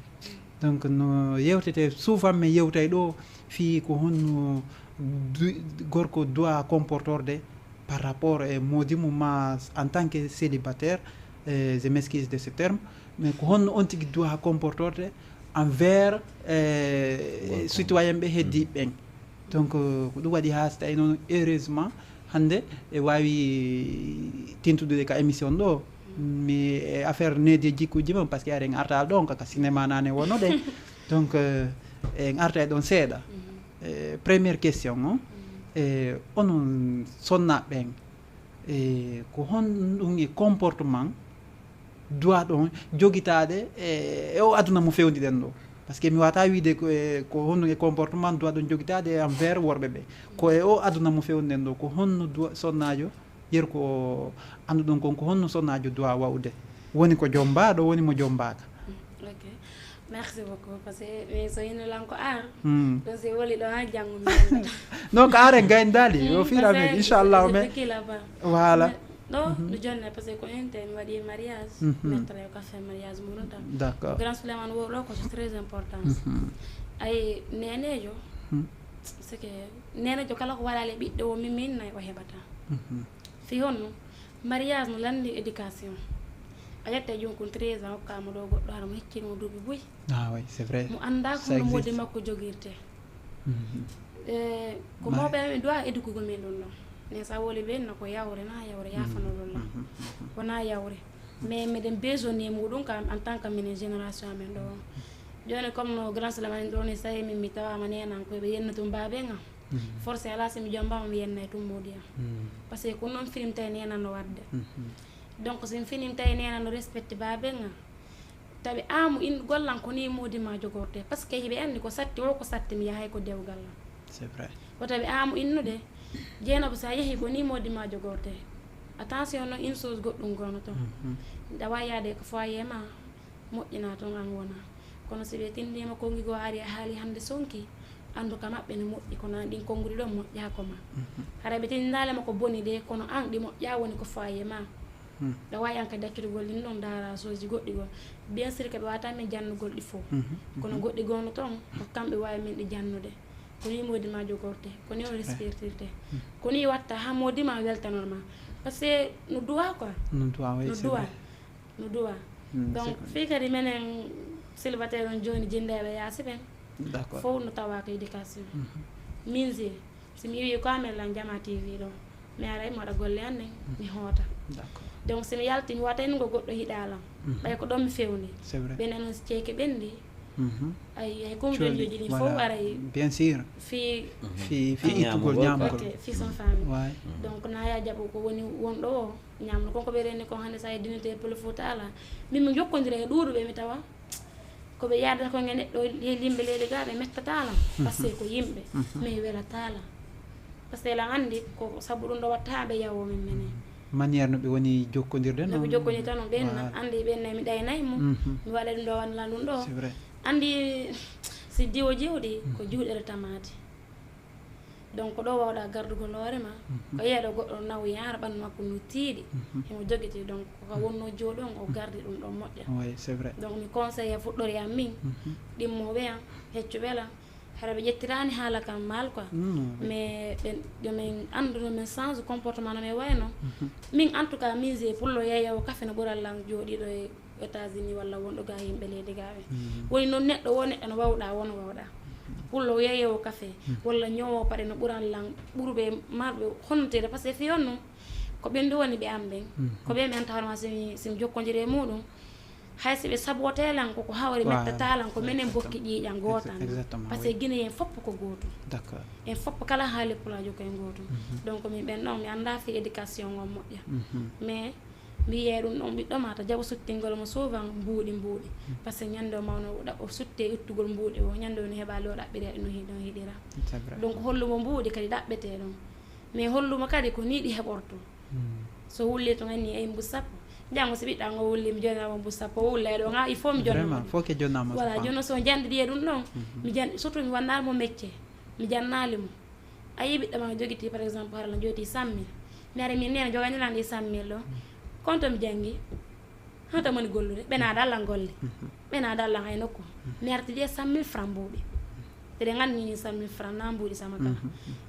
Donc no yewtete souvent, mi yewtay ɗo fii ko honno du-, gorko doit comportorde par rapport e moodi mum ma en tant que célibataire, eh, je m'excuse de ce terme, mais ko honno on tigi doit comportorde envers, eh, citoyen ɓe heddiiɓe ɓen. Donc, eh, ko ɗum waɗi haa so tawi noon, heureusement, hannde e waawi tintude ka émission ɗo, mi e affaire needi e jikkuuji mum, parce que aɗen arta ɗon kaka cinéma nane wonoɗen. Donc, eh, en arta e ɗon seeɗa. Eh, première question o, eh, onon sonnaaɓe ɓen, eh, ko honɗum e comportement doit ɗon jogitaade e, e o aduna mo fewndi ɗen ɗo? Parce que mi wata wiide ko e, ko honɗum e comportement doit ɗon jogitaade envers worɓe ɓe. Ko e o aduna mo fewndi ɗen ɗo, ko honno doit sonnaajo, yeru ko annduɗon kon, ko honno sonnaajo doit wa'ude? Woni ko jommbaaɗo, woni mo jommbaaka. Mm, ok. Merci beaucoup, parce que min so hino lan ko ar. Hmm. Ɗum si woli ɗo ha janngo mi anndata. Non, ko ar en gayndaali, au fur et à mesure, inchallah, mais voilà. Ɗo, mhm, no jonne, parce que ko en ten mi waɗi mariage, mhm, mettre yo café mariage muɗum tan. D'accord. Grand Souleymane wo ɗo ko c'est très important. Mhm. Ay, nenejo, hmm, c'est que nenejo kala ko waɗali ɓiɗɗo o min, min nay o heɓata. Mhm. Fii honno? Mariage no lanndi éducation. A ƴetta jooni kon treize ans, okkaama ɗo goɗɗo hara mo heccini mo duuɓi buy. Ah oui, c'est vrai. Mo anndaa ko no moodi makko jogirte. Mhm. Eh, ko mawɓe amen doit éduquer ko min ɗum ɗon. Mais sa woli ɓe no ko yawre na yawre, mhm, yaafano ɗum ɗon. Mhm, mhm. Wona yawre. Mais miɗen besoin e muɗum kam en tant que minen génération amen ɗo. Jooni comme no grand Souleymane ɗo ni, sa yii min mi tawaama nenan ko ɓe yenna tum baaben am. Mhm. Forcé alaa si mi jombaama mi yenna e tum moodi am. Mhm. Parce que ko noon fini mi tawi nenan no waɗde. Mhm. Donc si mi fini mi tawi nenan no respecte baaben am. Tawi aamu in gollan ko ni moodi ma jogorte. Parce que hiɓe anndi ko satti o ko satti mi yahay ko dewgal am. C'est vrai. Ko tawi aamu innude, Jeynaba sa yehi ko ni moodi ma jogorte. Attention noon une chose goɗɗum gono toon. Mhm. Nda wawi yaade ko foyer ma, moƴƴina toon an wona. Kono si ɓe tindima konngi goo ari a haali hannde sonki, anndu ka maɓɓe no moƴƴi, kono an ɗin konnguɗi ɗon moƴƴaako ma. Hara ɓe tindinaali ma ko boni de, kono an ɗi moƴƴaa woni ko faaye ma. Ɗa waawi an kadi accutugol ɗin ɗon daara sooji goɗɗi goo. Bien sûr que ɓe waata min jannugol ɗi fof. Kono goɗɗi goo no toon, ko kamɓe waawi min ɗi jannude. Ko ni moodi ma jogorte, ko ni o respectirte. Ko ni watta haa moodi ma weltanor ma. Parce que no duwa quoi. No duwa, oui, c'est vrai. No duwa. Donc fii kadi menen célibataire on jooni, jinndeeɓe yaasi ɓen. D'accord. Fof no tawa ko éducation. Min je, si mi iwi ko amen lan Jama T V ɗo, mi aray mi waɗa golle an nden, mi hoota. D'accord. Donc si mi yalti, mi wata ngo goɗɗo hiɗa lan. Ɓay ko ɗon mi fewni. C'est vrai. Ɓen anon si ceeke ɓenndi. Ay, ay Cuuɗi, konjoji ɗin fof voilà. Aray Bien sûr. Fii Fii fii ittugol Ñaamugol, ñaamugol. Ok, fii son famille. Ouais. Donc na ya jaɓo ko woni wonɗo o ñaamno kon ko ɓe reni kon hannde sa e dignité pele fota ala. Min mi jokkondira e ɗuuɗuɓe mi tawa ko ɓe yaadata kon e neɗɗo e yimɓe leydi ga ɓe mettata lan. Parce que ko yimɓe mais welata lan. Parce que lan anndi ko sabu ɗum ɗo watta ɓe yawo min menen. Manière no ɓe woni jokkondirde No noon. Ɓe jokkoni tan no ɓen Voilà. Anndi ɓen nay mi ɗaynay mo. Mi waɗa ɗum ɗo wanna ɗum ɗo. C'est vrai. Anndi si diwo jewɗi ko juuɗere tamaate. Donc ɗo wawɗa gardugol hoore ma ko yeeɗo goɗɗo naw yaara ɓanndu makko no tiiɗi himo jogiti, donc ko ka wonno jooɗi on o gardi ɗum ɗon moƴƴa. Oui, c'est vrai. Donc mi conseille fuɗɗori am min ɗimmoɓe am heccuɓe lan hara ɓe ƴettirani haala kam mal quoi. Non, oui. Mais ɓen yomin anndu no min change comportement no min wayno. Min en tout cas min je pullo yeeyowo kafe no ɓural lan jooɗiɗo e États-Unis walla wonɗo ga yimɓe leydi ga ɓe woni noon neɗɗo wo neɗɗo no wawɗa won wawɗa pullo yeeyowo kafe walla ñoowo paɗe no ɓuran lan ɓurɓe marɓe honnuteede parce que fi on ɗum ko ɓen ɗo woni ɓe am ɓen ko ɓe mi anta hoore ma simi simi jokkodiri e muɗum hay si ɓe sabote lan koko hawri mettata lan ko menen bokki ƴiiƴan gootan Exactement, parce que guinéen fopp ko gootum D'accord. En fopp kala haali pulaajo koye gootum donc min ɓen ɗon mi annda fi éducation on moƴƴa mais mi yiyay ɗum ɗon ɓiɗɗo ma ta jaɓa suttingol mo souvent mbuuɗi mbuuɗi par ce que ñande o mawno o sutte ittugol mbuuɗi o ñande o no heɓali o ɗaɓɓiri no hiɗon hiɗira C'est vrai. Donc hollumo mbuuɗi kadi ɗaɓɓete ɗon mais hollumo kadi ko ni ɗi heɓorto so wulli to ganni ay mbu sappo janngo si ɓiɗɗa ngo wulli mi jonnama mbu sappo o wullay ɗo ga il faut mi jonna Vraiment, faut que jonnama voilà sappo. Jonno so jandidi e ɗum ɗon mi jan surtout mi wannali mo métier mi jannali mo a yi ɓiɗɗo ma jogiti par exemple harala jogiti cent mille mi ara min nena jogani lan ɗi cent mille ɗo konto mi janngi hata moni gollude ɓena dallan golle ɓena dallan hay nokku mi artidi e cent mille franc mbuuɗi teɗe gandi ni cent mille franc na mbuuɗi sama kala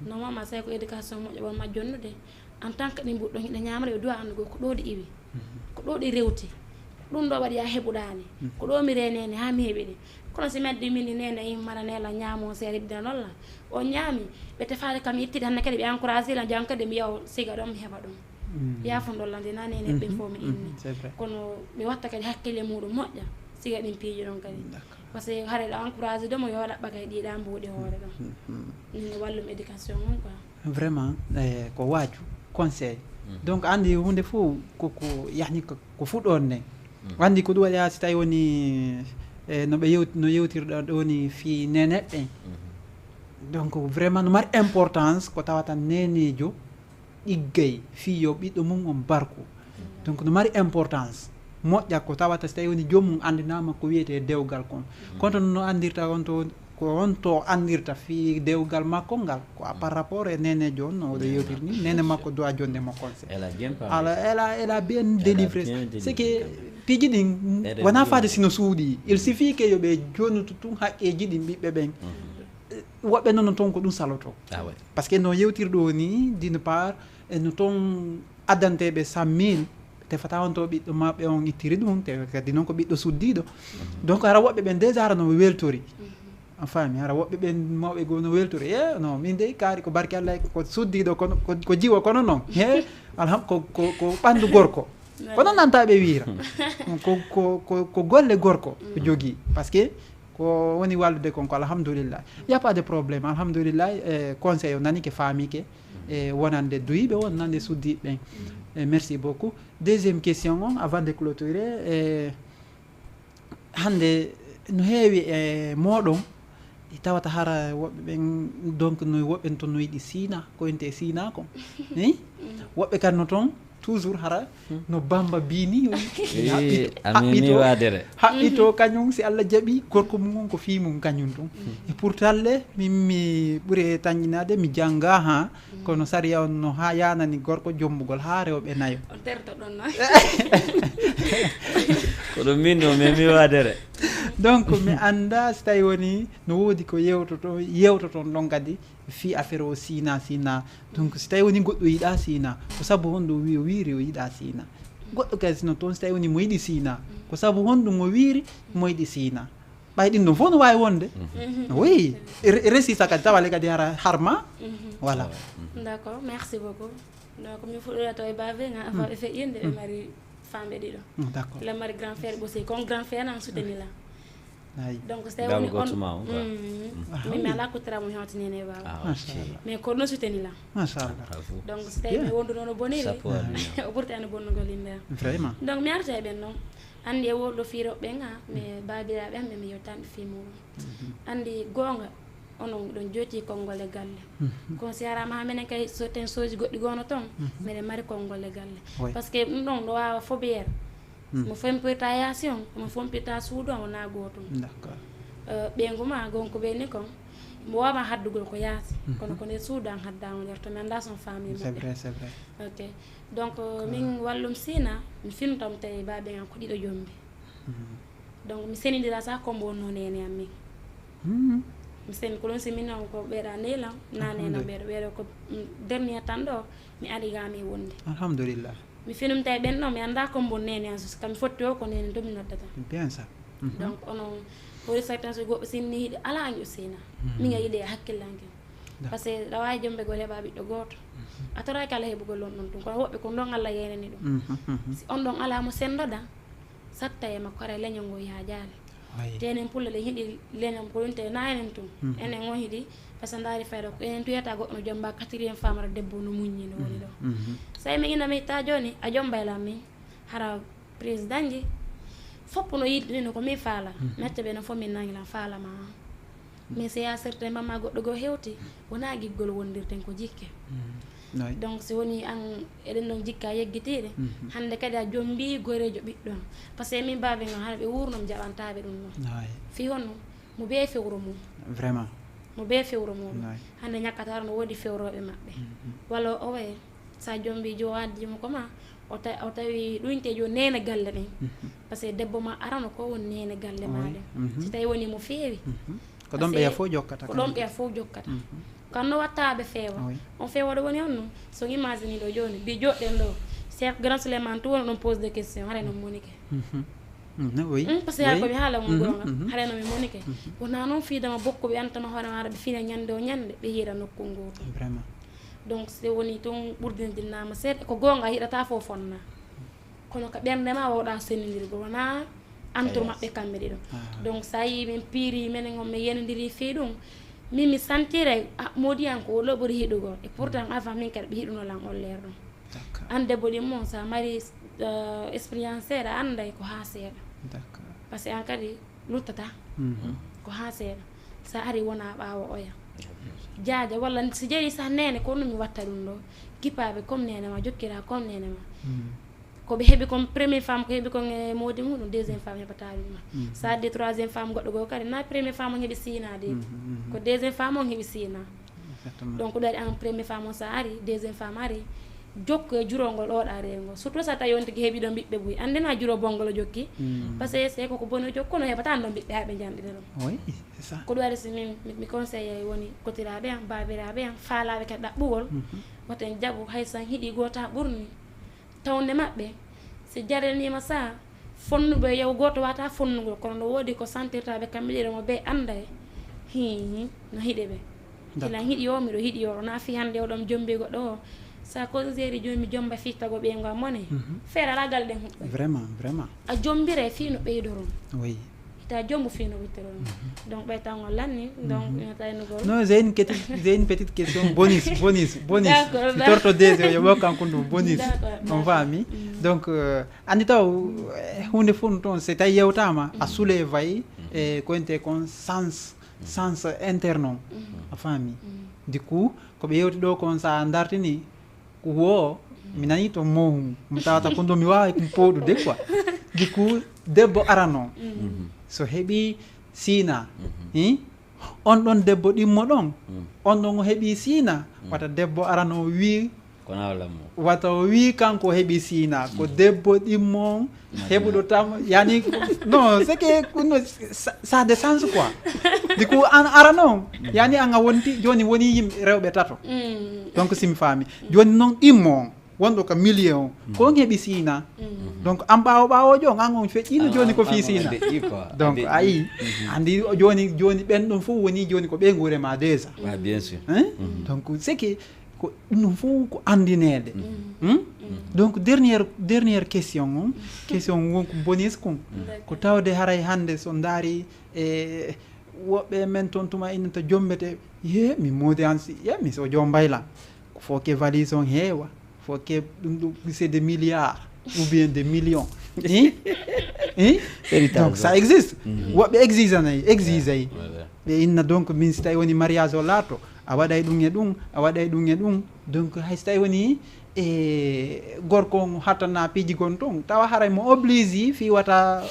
normalement sey ko éducation moƴƴo ɓon majjonnude en tant que ɗi mbuɗɗo hiɗa ñamre ɓe duwa annugol ko ɗo ɗi iwi ko ɗo ɗi rewti ɗum ɗo waɗi a heɓuɗani ko ɗo mi reneni ha mi heɓi ɗi kono si mi addi min ni nene immara nela ñamo seere ɓiɗɗa nolla o ñaami ɓe tefaade kam ittide hannde kadi ɓe encouragé lan jam kadi mi yaw siga ɗon mi heɓa ɗum yafondol lan dina nene ɓe fof mi inni C'est vrai. Kono ɓe watta kadi hakkille muɗum moƴƴa siga ɗin piiji ɗon kadi D'accord. Parce que hare ɗo encouragé domo yo ɗaɓɓa kay ɗiɗa mbuuɗi hoore ɗon min wallum éducation on quoi Vraiment, eh, ko waaju conseil. Donc anndi huunde fof ko ko yahni ko ko fuɗɗoode nden. Anndi ko ɗum waɗi haa si tawi woni eh, no ɓe yewt no yewtirɗa ɗo ni fii neneɓɓe. Donc vraiment no mari importance ko tawata nenejo ɗiggay fii yo ɓiɗɗo mum on barku. Donc no mari importance moƴƴa ko tawata si tawi woni joomum anndinaama ko wiyetee dewgal kon. Kono no anndirta on to ko on to anndirta fii dewgal makko ngal ko a par rapport e nenejo on no oɗo yewtiri ni nene makko doit jonde mo conseil. Elle a bien parlé. Alors elle a, elle a bien Elle a délivré. Bien dit, C'est que quand même. Piiji ɗin Elle est wonaa bien. Faade sino suuɗi, il suffit que yo ɓe jonnutu tun haqqeeji ɗin ɓiɓɓe ɓen. Woɓɓe noon no toon ko ɗum saloto. Ah ouais. Parce que no yewtirɗo ni d'une part e no toon addanteeɓe cent mille tefata on to ɓiɗɗo maɓɓe on ittiri ɗum te kadi noon ko ɓiɗɗo suddiiɗo. Donc hara woɓɓe ɓen déjà hara no weltori. A faami hara woɓɓe ɓen mawɓe goo no weltori e non min dey kaari ko barke Allah ko suddiiɗo kono ko jiwo kono noon he alham ko ko ko ɓanndu gorko. Kono nanta ɓe wiira ko ko ko ko golle gorko o jogii parce que ko woni wallude kon ko alhamdulillah. Il y a pas de problème alhamdulillah. E conseil o nani ke faami ke e wonande duyiɓe wonande suddiɓe ɓen. E merci beaucoup. Deuxième question on avant de clôturer e hannde no heewi e mooɗon ɗi tawata hara woɓɓe ɓen donc no woɓɓe to no yiɗi siina ko wiyetee siina kon. Hi woɓɓe kadi no toon toujours hara no Bamba bini haɓɓito, haɓɓito kañum si Allah jaɓi gorko mum on ko fii mum kañum tun. E pourtant le min mi ɓuri tañinade mi jannga ha kono sariya on no ha yanani gorko jombugol ha rewɓe nayo. On terto ɗon non. Ko ɗum min ɗo mi mi wadere. Donc mi annda si tawi woni no woodi ko yewtoto yewtoton ɗon kadi fii affaire o siina siina. Donc si tawi woni goɗɗo yiɗa siina ko sabu honɗum o wi o wiiri o yiɗa siina? Goɗɗo kadi sino toon si tawi woni mo yiɗi siina ko sabu honɗum o wiiri mo yiɗi siina? Ɓay ɗin ɗon fof no waawi wonde. Oui. Resisa kadi tawale kadi hara harma. Voilà. D'accord, merci beaucoup. Donc mi fuɗɗoyata e bavenga avant ɓe feƴƴinde ɓe mari famɓe ɗiɗo. D'accord. Ila mari grand frère aussi comme grand frère nan soutenir la. Ayi. Donc si tawi woni Goto ma on quoi. Min mi ala ko tara mo hewtinene e baaba. Ah, ok. Mais kono no soutenir la. Machallah. Bravo. Donc si tawi mi wonduno no boniri. Chapeau à lui. O ɓurti ene bonnugol yimɓe am. Vraiment. Donc mi arta e ɓen noon. Anndi e wonɗo fii rewɓe ɓen ha mais baabiraaɓe am ɓe mi yewtanɓe fii muɗum. Anndi goonga onon ɗon jooti konngol e galle. Kono si haraama ha menen kay so ten soji goɗɗi goono toon meɗen mari konngol e galle. Oui. Parce que ɗum ɗon no waawa fobière. Mo fompirta yaasi on mo fompirta suudu on wona gootum. D'accord. Ɓeyngu ma gonko ɓeyni kon mo wawa haddugol ko yaasi kono ko nder suudu an haddamo nder to mi annda son famille C'est maɓɓe. Vrai, c'est vrai. Ok. Donc min wallum sina mi fintam tawi baɓe an ko ɗiɗo jombi. Donc mi senidira sa kombo wonno nene am min. Mi seni ko ɗum si min on ko ɓeeɗa nelam na nena ɓeeɗo ɓeeɗo ko dernier tan ɗo mi ari gami wonde. Alhamdulillah. Mi finum tawi ɓen ɗo mi anda kombo nene an kam mi fotti o ko nene to mi noddata. Bien ça. Donc onon hori saytan so goɗɗo sinni hiɗi ala an usina. Min a yiɗi e hakkillanke. Parce que ɗa wawi jombegol heɓa ɓiɗɗo goto. A toraki ala heɓugol on ɗon tun kono woɓɓe ko ɗon Allah yenani ɗum. Si on ɗon ala mo sendoɗa satta e makko ara leñol ngol yajale. Tenen pulla ɗen hiɗi leñol ko ɗum te na enen tun. Enen on hiɗi par ce que ndaari fayda ko enen tuyata goɗɗo no jomba quatrième femme ara debbo no muññi no woni ɗo. Sa mi ina mi itta joni a jombaylan min hara président ji foppo no yiɗi ɗum ko min faala. Mette ɓe no fof min nangilan faalama. Mais si ya certain mamma goɗɗo goo hewti wona giggol wondirten ko jikke. Donc si woni an eɗen ɗon jikka yeggitiiɗe hannde kadi a jombi goreejo ɓiɗɗo am. Par ce que min baabe ngam hano ɓe wurnom jaɓantaɓe ɗum ɗon. Fi honno mo be fewro mum. Vraiment. Mo be fewro mum. Hannde ñakkataaro no woodi fewrooɓe maɓɓe. Walla o waye sa jombi jo addi mo ko ma o tawi ɗuñte jo nene galle ɗen. Par ce que debbo ma arano ko won nene galle ma ɗen. Si tawi woni mo feewi. Ko ɗon ɓeya fof jokkata. Ko ɗon ɓeya fof jokkata. Kan no watta ɓe feewa. On feewa ɗo woni honno so imagine ɗo joni mbi joɗɗen ɗo cheikh grand souleymane tu wona ɗon pose de question haɗa non monike. Parce que yaa komi haala mum goonga haɗa no mi monike. Wona noon fiidama bokkuɓe antama hoore maɗa ɓe fina ñande o ñande ɓe yiira nokkul ngol. Vraiment. Donc so woni tun ɓurdindinnama seeɗa ko goonga a yiɗata fof fonna. Kono ka ɓernde ma wawɗa sennindirgol wona antour maɓɓe kamɓe ɗiɗo. Donc sa yi min piiri menen on min yenodiri fii ɗum min mi sentire modiyan ko wolo ɓuri hiɗugol e pourtant avant min kadi ɓe hiɗuno lan on leer ɗum. An debbo ɗin mon sa mari expérience seeɗa anday ko ha seeɗa. Parce que an kadi luttata ko ha seeɗa. Sa ari wona ɓawo oya jaaja walla si jeeyi sa nene ko ɗum mi watta ɗum ɗo. Kippaɓe comme nene ma jokkira comme nene ma. Ko ɓe heɓi kon premier femme ko heɓi kon e modi muɗum deuxième femme heɓata ɗum. Sa addi troisième femme goɗɗo goo kadi na premier femme on heɓi sinade. Ko deuxième femme on heɓi sina. Donc ɗo waɗi an premier femme on sa ari deuxième femme ari jokku e jurongol oɗa rengol surtout sa tawi on tigi heɓi ɗon ɓiɓɓe buy andena juro bongol o jokki. Parce que c'est koko boni o jokkuno heɓata ɗon ɓiɓɓe ha ɓe janɗina ɗum. Ko ɗum waɗi si min mi conseille woni kotiraɓe am babiraɓe am faalaɓe kadi ɗaɓɓugol. Woten jaɓu hay san hiɗi gota ɓurni tawde maɓɓe si jaranima sa fonnuɓe yaw goto wata fonnugol kono no wodi ko santirtaɓe kamɓe ɗiɗo mo be anda e hi no hiɗe ɓe. Ila hiɗi o miɗo hiɗi o na fi hande oɗon jombi goɗɗo o sa ko geri joni mi jomba fi tago ɓe ngo mone. Feere ala gal ɗen huɓɓe. Vraiment vraiment. A jombire fi no ɓeydoron. Oui. Hita jombo fi no wittoron. Donc ɓay tawgol lanni donc ina taynugol. No zeyni ketit zeyni petite question bonus bonus bonus. Torto deuxième yo ɓo kanko ɗum bonus. On faami. Donc andi taw hunde fof no toon so tawi yewtama a soulevay e ko wiyete kon sens sens interne on. A faami. Du coup ko ɓe yewti ɗo kon sa dartini ko wo Mi nani to mohum, mi tawata ko ndo mi waawi ɗum pooɗude quoi. Du coup, debbo arano. So heɓi siina, hi? On ɗon debbo ɗimmo ɗon, on ɗon o heɓi siina, wata debbo arano wii, Ko na wala mo. Wata o wii kanko o heɓi siina, ko debbo ɗimmo on, heɓuɗo tam, yani, non, c'est que, no, ça, ça a des sens quoi. Du coup, an arano, yani an a wonti, joni woni yimɓe rewɓe tato. Donc, si mi faami. Joni noon ɗimmo on, wonɗo ka milieu on, ko on heɓi siina. Donc, an ɓaawo ɓaawojo on, an on feƴƴino joni ko fii siina. Donc, ayi, andi joni, joni ɓen ɗon fof woni joni ko ɓe nguure ma déjà. Ah, bien sûr. Hein? Donc, c'est que ko ɗum ɗum fof ko andineede. Hmm? Donc, dernière, dernière question on, question on ko bonus kon. Ko tawde haray hannde so ndaari e woɓɓe men toon tuma innata jombete, ye mi moodi an si, ye mi so jombayla. Ko fof ke valise on heewa, fof ke ɗum ɗum c'est des milliards ou bien des millions. Hein? Hein? Donc, ça existe. Woɓɓe exige anay, exige ay. Ɓe inna donc min si tawi woni mariage o laato, a waɗay ɗum e ɗum, a waɗay ɗum e ɗum. Donc, hay so tawi woni e gorko on hattana piiji gon toon, tawa haray mo oblige fii wata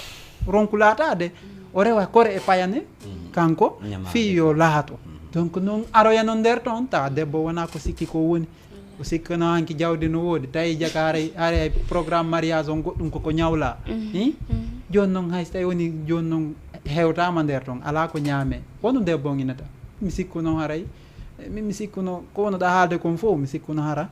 ronku laataade, o rewa kore e payane, kanko fii yo laato. Donc, noon aroyano nder toon, tawa debbo wona ko sikki ko woni. O sikkono hanki jawdi no woodi, tawi jaka haray, haray programme mariage on goɗɗum koko ñawla. Hi? Jooni noon hay so tawi woni jooni noon hewtama nder toon, alaa ko ñaame. Wonu debbo on inata. Mi sikkuno haray, eh, mi, mi sikkuno ko wonoɗa haalde kon fof, mi sikkuno hara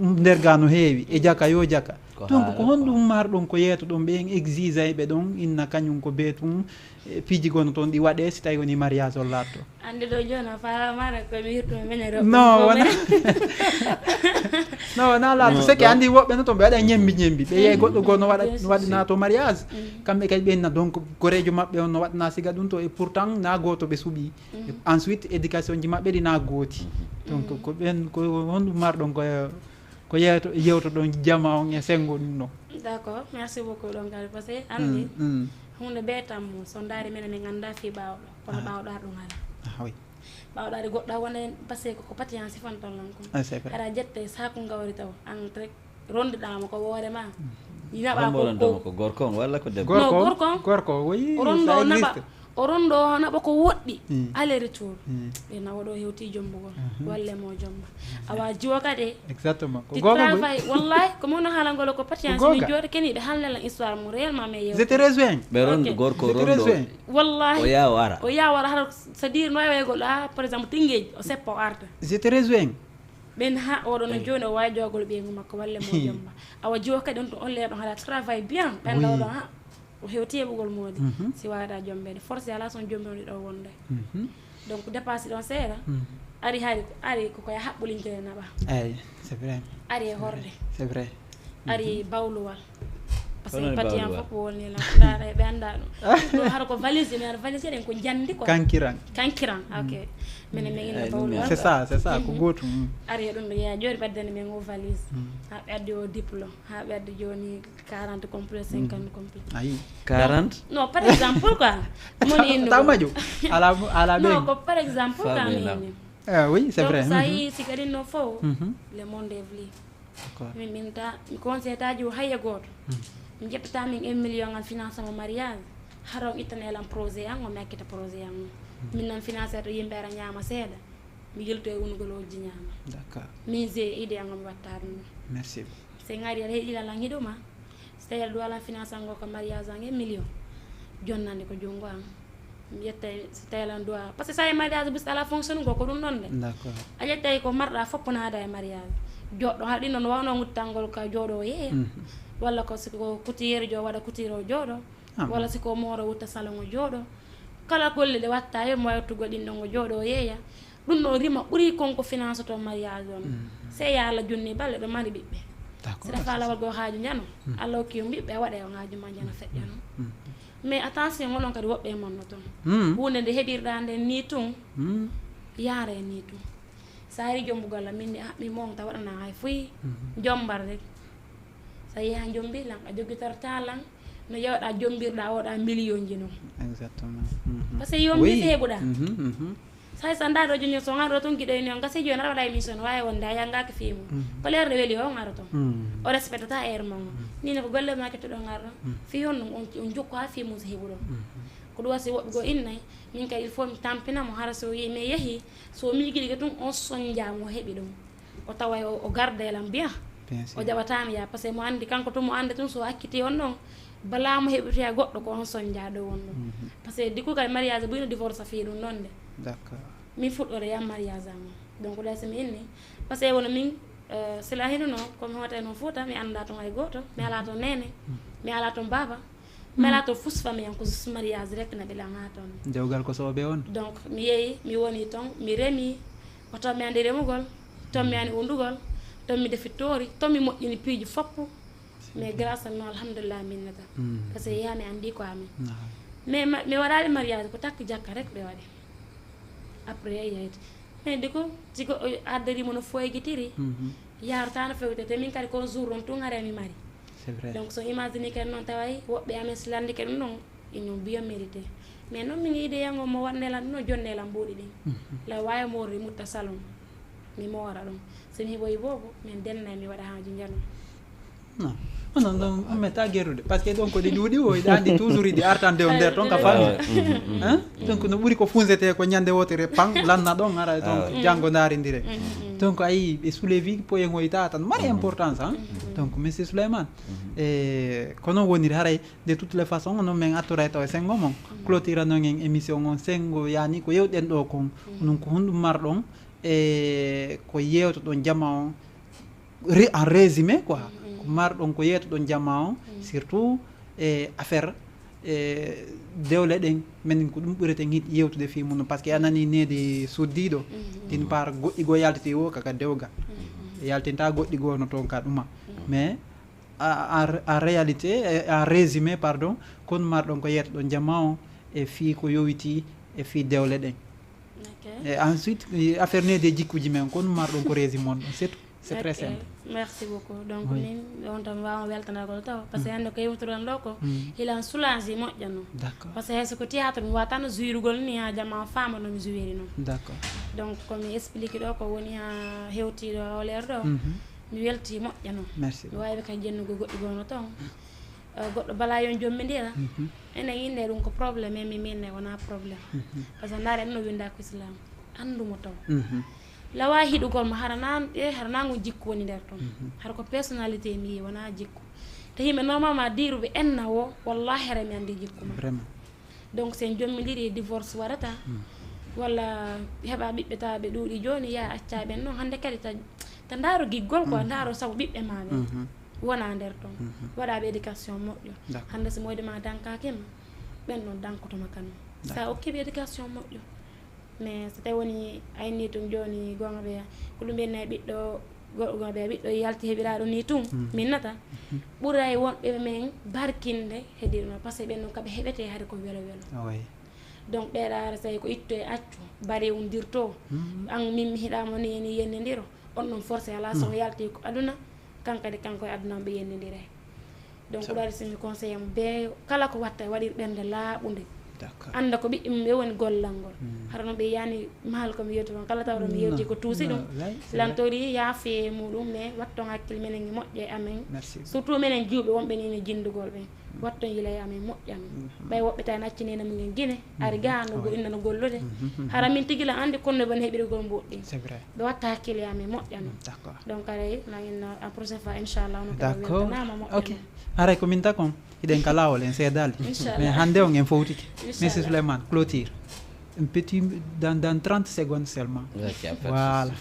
nder ga no heewi, e jaka yo jaka. Donc ko honɗum marɗon ko yeetoɗon ɓe en exige ɓe ɗon, inna kañum ko be tun, eh, piiji gono toon ɗi waɗe si tawi woni mariage on laatto. Ande ɗo jooni a faala mara ko mi hirtuma mene rewɓe. No wona. No wona laatu seke andi woɓɓe no to ɓe waɗa ñembi ñembi ɓe yeey goɗɗo goo no waɗa no waɗana to mariage. Kamɓe kadi ɓe inna donc goreejo maɓɓe on no waɗana siga ɗum to et pourtant na gooto ɓe suɓi. Ensuite éducation ji maɓɓe ɗi na gooti. Donc ko ɓen ko honɗum marɗon ko ko yeewto yewtoɗon jama on e sengo ɗum no. D'accord, merci beaucoup ɗon kadi parce que andi hunde be tammo so ndaari minen min ngannda fii ɓaawɗo kono ɓaawɗo ar ɗum ala. Ɓawɗaade goɗɗo a wona heen parce que ko patience fantan lan kon. Aɗa jette saku ngawri taw an rek rondiɗaama ko woore ma. Naɓa ko ko gorko on walla ko debbo. No gorko on gorko oui, rondo naɓa o rondo naɓa ko woɗɗi aller retour. Ɓe nawa ɗo hewti jombugol walle mo jomba awa jiwo kadi. Exactement ko gogo travail wallahi ko mono halangol ko patience min jooɗo keniɗe halnelan histoire mum réellement mais yew. Je te rejoins. Ɓe rondo gorko rondo. Wallahi o yawa ara o yawa ara hara c'est-à-dire no wawi waygol a par exemple tingueji o seppa o arta. Je te rejoins. Ɓen ha oɗo no joni o wawi jogol ɓeygu makko walla mo jomma awa jiwo kadi on to on leeɗo hara travail bien ɓen ɗawɗo ha o hewti heɓugol moodi si wawɗa jombede forcé ala son jombi on ɗiɗo wonde. Donc dépasse ɗon seeɗa ari hari ari ko koye haɓɓolintere naɓa. Eyyi c'est vrai. Ari e horde. C'est vrai. Ari bawluwal. Parce que pati an fof woni lan ndaɗa ɓe annda ɗum ɗo hara ko valise mi ara valise ɗen ko jandi ko kankiran. Kankiran ok. Minen min inna bawluwal c'est ça c'est ça ko gootum. Ari e ɗum ɗo yeeya joni ɓeddani min o valise ha ɓe addi o diplôme ha ɓe addi joni quarante complet cinquante complet. Ayi. Quarante. Non par exemple quoi. Moni innu taw majo. Ala ala ɓe. Non ko par exemple quoi mini. Ah oui c'est vrai. Donc ça y est si kadi no fof le monde est vli. Min min ta mi conseil taji o hayya gooto. Mi ƴettata min un million an finance mo mariage hara on ittane lan projet an o mi accita projet an o. Min nan finance to yimɓe ara ñaama seeɗa. Mi yilto e unugol o jiñaama. D'accord. Min je idée an o mi watta ɗum. Merci. Se ngari aɗa heɗila lan hiɗuma. So tawi aɗa duwa lan finance an go ko mariage an e million. Jonnande ko jungo an. Mi ƴetta so tawi lan duwa parce que sa e mariage bus ala fonction go ko ɗum ɗon de. D'accord. A ƴettay ko marɗa fopp naada e mariage joɗɗo haɗa ɗin ɗon wawno guttangol ka jooɗo yeeya. Walla ko siko kutiyere jo waɗa kutiro jooɗo. Walla siko mooro wutta salon o jooɗo. Kala golle ɗe watta yo mo wawi wattugol ɗin ɗon o jooɗo yeeya. Ɗum ɗo rima ɓuri kon ko finance to mariage on. Se ya Allah jonni balle ɗo mari ɓiɓɓe. Sira fa lawol go haaju njano. Allah okki on ɓiɓɓe a waɗa on haaju ma njano feƴƴano. Mais attention onon kadi woɓɓe e mon no toon. Hunde nde heɓirɗa nde ni tun yaara e ni tun. Sa ari jombugal la min ni ah mi mon ta waɗana hay fuy. Jombar rek. Sa yaha jombi lan a jogitorta lan. No yewɗa jombirɗa oɗa million ji non. Exactement. Parce que yombi seeɓuɗa. Hay so anndaa ɗo jooni, so on arɗo toon giɗo en, on gasi jooni aɗa waɗa émission, waawi wonde a yanngaaki fii mum. Ko l'heure nde weli o, on ara toon. O respectata heure mon o. Nii ne ko golle maa kettuɗo on ara ɗon. Fii honɗum on, on jokku haa fii mum so heɓu ɗon. Ko ɗum waɗi si woɓɓe goo innay, min kadi il faut mi tampina mo, hara so yii-, mi yehii, so miijiɗike tun, on sonjaa mo heɓi ɗum. O tawa o, o garda e lan bien. Bien sûr. O jaɓataa mi yaa, parce que mo anndi, kanko tun mo anndi tun, so o acciti on ɗon, bala mo heɓitoya goɗɗo ko on sonjaa ɗo won ɗon. Parce que du coup kadi mariage buy no divorce fii ɗum ɗon de. D'accord. Min fuɗɗoode yam mariage am on. Donc ɗa si mi inni, parce que wono min, euh, sila hinuno, ko mi hoota e non Fuuta, mi anndaa toon hay gooto, mi alaa toon neene, mi alaa toon baaba. Mi alaa toon fus famille am, ko juste mariage rek na ɓe lan haa toon. Dewgal ko soɓe on? Donc mi yehi, mi woni toon, mi remi, o toon mi anndi remugol, toon mi anndi undugol, toon mi defi toori, toon mi moƴƴini piiji foppu. Mais grâce à non, alhamdulillah, min nata. Parce que yaa mi anndi ko amin. Mais ma-, mi waɗaali mariage, ko takki jakka rek ɓe waɗi. Après yayti. Mais du coup, si ko o addari mo no foygitiri, yaarata no fewte, te min kadi ko jour on tun hare mi mari. C'est vrai. Donc so imagine kadi noon taway woɓɓe amen si lanndike ɗum ɗon, ino bien mérité. Mais noon min yiide yango mo waɗnde lan ɗum no jonne lan mbuuɗi ɗin. La waawi moorde mutta salon. Mi moora ɗum. So mi heɓoyi boobo, min dennay mi waɗa haaju njano. Non. Onon ɗon metta gerrude. Parce que ɗon ko ɗi ɗuuɗi o, iɗa anndi toujours iɗi artande on nder ton ka famille. Hein? Donc no ɓuri ko funzete ko ñande wotere pang lanna ɗon ara donc janngo ndarindire. Donc ayi ɓe soulevi poye ngoy ta tan mari importance hein. Donc monsieur Souleymane. E kono woniri haray de toutes les façons onon men attoray taw e sengo mon. Clôture non en émission on sengo yani ko yewɗen ɗo kon. Onon ko honɗum marɗon e ko yewtoɗon jama on. Re-, en résumé quoi, ko marɗon ko yewtoɗon jama on, surtout e affaire e dewle ɗen, minen ko ɗum ɓureten yiɗ yewtude fii mum, parce que a nani needi suddiiɗo, d'une part goɗɗi goo yaltiti o kaka dewgal, yaltinta goɗɗi goo no toon ka ɗuma, mais a, a, en réalité, en résumé pardon, kon marɗon ko yewtoɗon jama on e fii ko yowiti e fii dewle ɗen. Ok. Et ensuite, eh, affaire needi e jikkuuji men, kon marɗon ko résumé on, c'est tout. C'est très simple. Merci beaucoup. Donc min on tan mi waawa weltanagol taw parce que hannde ko yewtuɗon ɗo ko hilan soulagé moƴƴa noon. D'accord. Parce que hay so ko théâtre mi wawa tan jouirugol ni ha jama o faama no mi jouiri noon. D'accord. Donc ko mi explique ɗo ko woni ha hewti ɗo holeer ɗo. Mi welti moƴƴa noon. Merci. Mi wawi kay jennugol goɗɗi goo no toon. Eh, goɗɗo bala yon jommidira. Enen innde ɗum ko problème e mi minne wona problème. Parce que ndaare ɗum no winda ko islam. Anndu mo taw. Lawa hiɗugol mo hara nan e hara nango jikku woni nder ton. Hara ko personnalité mi yi wona jikku. Te yimɓe normalement diiruɓe enna o wallahi hara mi andi jikku ma. Vraiment. Donc sen jommidiri divorce waɗata. Walla heɓa ɓiɓɓe tawa ɓe ɗuuɗi jooni ya acca ɓen noon hannde kadi ta ta ndaaro giggol quoi ndaaro sabu ɓiɓɓe ma ɓen. Wona nder ton. Waɗa ɓe éducation moƴƴo. Hannde so moyde ma dankaki ma ɓen noon dankotoma kanum. Sa okki ɓe éducation moƴƴo. Mais so tawi woni a inni tun jooni gonga ɓe ko ɗum ɓenna e ɓiɗɗo goɗɗo gonga ɓe ɓiɗɗo yalti heɓiraɗo ni tun min nata ɓuray wonɓe men barkinde heɗirno parce que ɓen noon kaɓe heɓete hari ko welo welo. Donc ɓeeɗa ara tawi ko itto e accu bari undirto an min mi hiɗamo ni ni yennidiro on ɗon forcé ala so yalti ko aduna. Kan kadi kanko e aduna ɓe yennidire. Donc ɗo ari simi conseil am be kala ko watta waɗir ɓernde laaɓunde. Anda ko ɓiɓɓe mum ɓe woni gollal ngol. Hara noon ɓe yani mahal komi yewti toon kala tawɗo mi yewti ko tuusi ɗum lantori yaafe muɗum mais watton hakkille minen e moƴƴe amen. Surtout minen jiwɓe wonɓe ni e jindugol ɓen watton yila e amen moƴƴa men. Ɓay woɓɓe tawi naccinina mumen gine ari ga no go inna no gollude. Hara min tigi la andi konno ɓen heɓirgol mbuɗɗi. Ɓe watta hakkille e amen moƴƴa men. Donc aray na inna en prochaine fois inchallah ono kala weltanama moƴƴa men. Haray ko min takon hiɗen ka lawol en seedali. Mais hande on en fowtike. Monsieur Souleymane clôture. Un petit dans, dans trente secondes seulement. Voilà.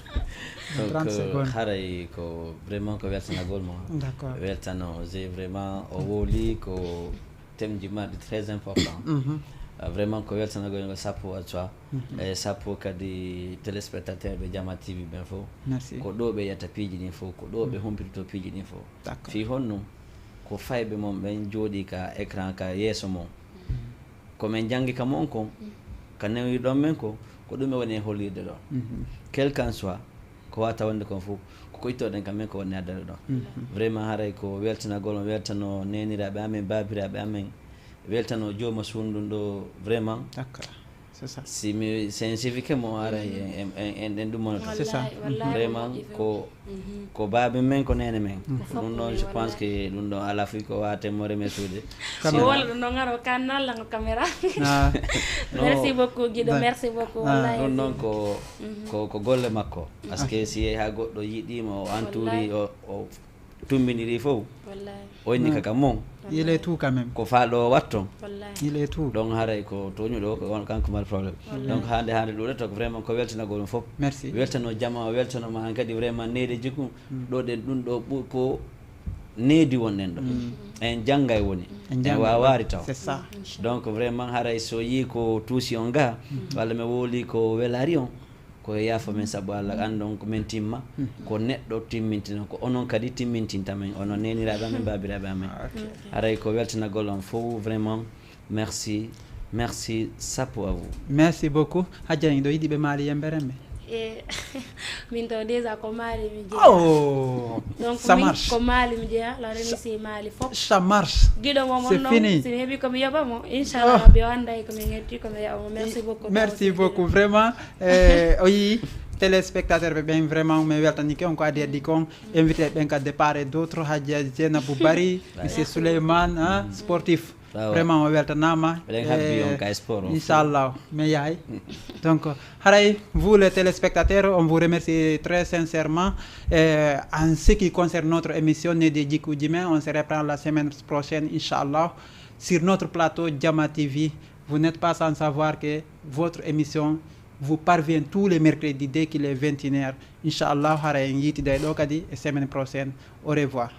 Donc haray ko vraiment ko weltanagol mo. D'accord. Weltano j'ai vraiment o woli ko thème ji ma ɗi très important. Vraiment ko weltanagol ngo sappo a soi e sappo kadi téléspectateur ɓe jama tv ɓen fof. Ko ɗo ɓe yetta piiji ɗin fof ko ɗo ɓe humpitoto piiji ɗin fof. Fii honno ko fayɓe mon ɓen jooɗi ka écran ka yeeso mon. Ko min janngi ka mon kon ka newirɗon min ko ko ɗum e woni e hollirde ɗon. Quel qu'en soit ko wata wonde kon fof koko ittoɗen ka min ko woni addere ɗon. Vraiment haray ko weltanagol on weltano neniraɓe amen babiraɓe amen weltano jooma suudu ɗo vraiment. C'est ça. Si mi sensifique mo ara en ɗum monata. C'est ça. Vraiment ko ko baabi men ko nene men. Ɗum ɗon je pense que ɗum ɗon ala fuy ko wate mo remerciude. Ko wala ɗum ɗon ngaro kan nallango caméra. Ah, No, Merci beaucoup Guido, merci beaucoup. Wallahi. Ɗum ɗon ko ko ko golle makko. Parce que si yehi ha goɗɗo yiɗima o entourir o o tumbiniri fof Wallahi. o inni kaka mon il est tout quand même. Ko faa ɗo watton. Wallahi. Il est tout. Ɗon haray ko toñuɗo ko on kanko mari problème. Donc hande hande ɗuɗata ko vraiment ko weltanagol on fof. Merci. Weltano jama o weltano ma han kadi vraiment needi jikku ɗo ɗen ɗum ɗo ɓu- ko needi wonɗen ɗo. En janggay woni. En En janggay. Wawari taw. C'est ça. Donc vraiment haray so yi ko tuusi on ga walla mi woli ko welari on ko yaafo men sabu Allah anndon ko men timma ko neɗɗo timmintina ko onon kadi timmintinta men onon neniraɓe amen babiraɓe amen haray ko weltanagol on fof vraiment merci merci sappo à vous. Merci beaucoup. Hajjani ɗo yiɗi ɓe maali yembere me. E min to déjà ko maali mi jeeyi. Oh, Donc ça min marche. Ko maali mi jeeya la remercie maali fof. Ça marche. Giɗo mo C'est mon fini. Si mi heɓi komi yoɓa mo inchallah rabbi o anday komi yetti komi yaɓa mo. Merci beaucoup. Merci beaucoup vraiment. Eh, o yii téléspectateur ɓe ɓen vraiment mi weltanike on ko adi addi kon invité ɓen ka départ et d'autres hajja Jenabou Bari monsieur Souleymane hein, sportif. Vraiment o weltanama. Eɗen habbi on ka sport o. Inchallah mi yahay. Donc haray vous les téléspectateurs on vous remercie très sincèrement. Euh, en ce qui concerne notre émission Nedi Jikuji men on se reprend la semaine prochaine inchallah sur notre plateau Jama T V. Vous n'êtes pas sans savoir que votre émission vous parvient tous les mercredis dès qu'il est vingt et une heures. Inchallah haray en yiitiday ɗo kadi e semaine prochaine. Au revoir.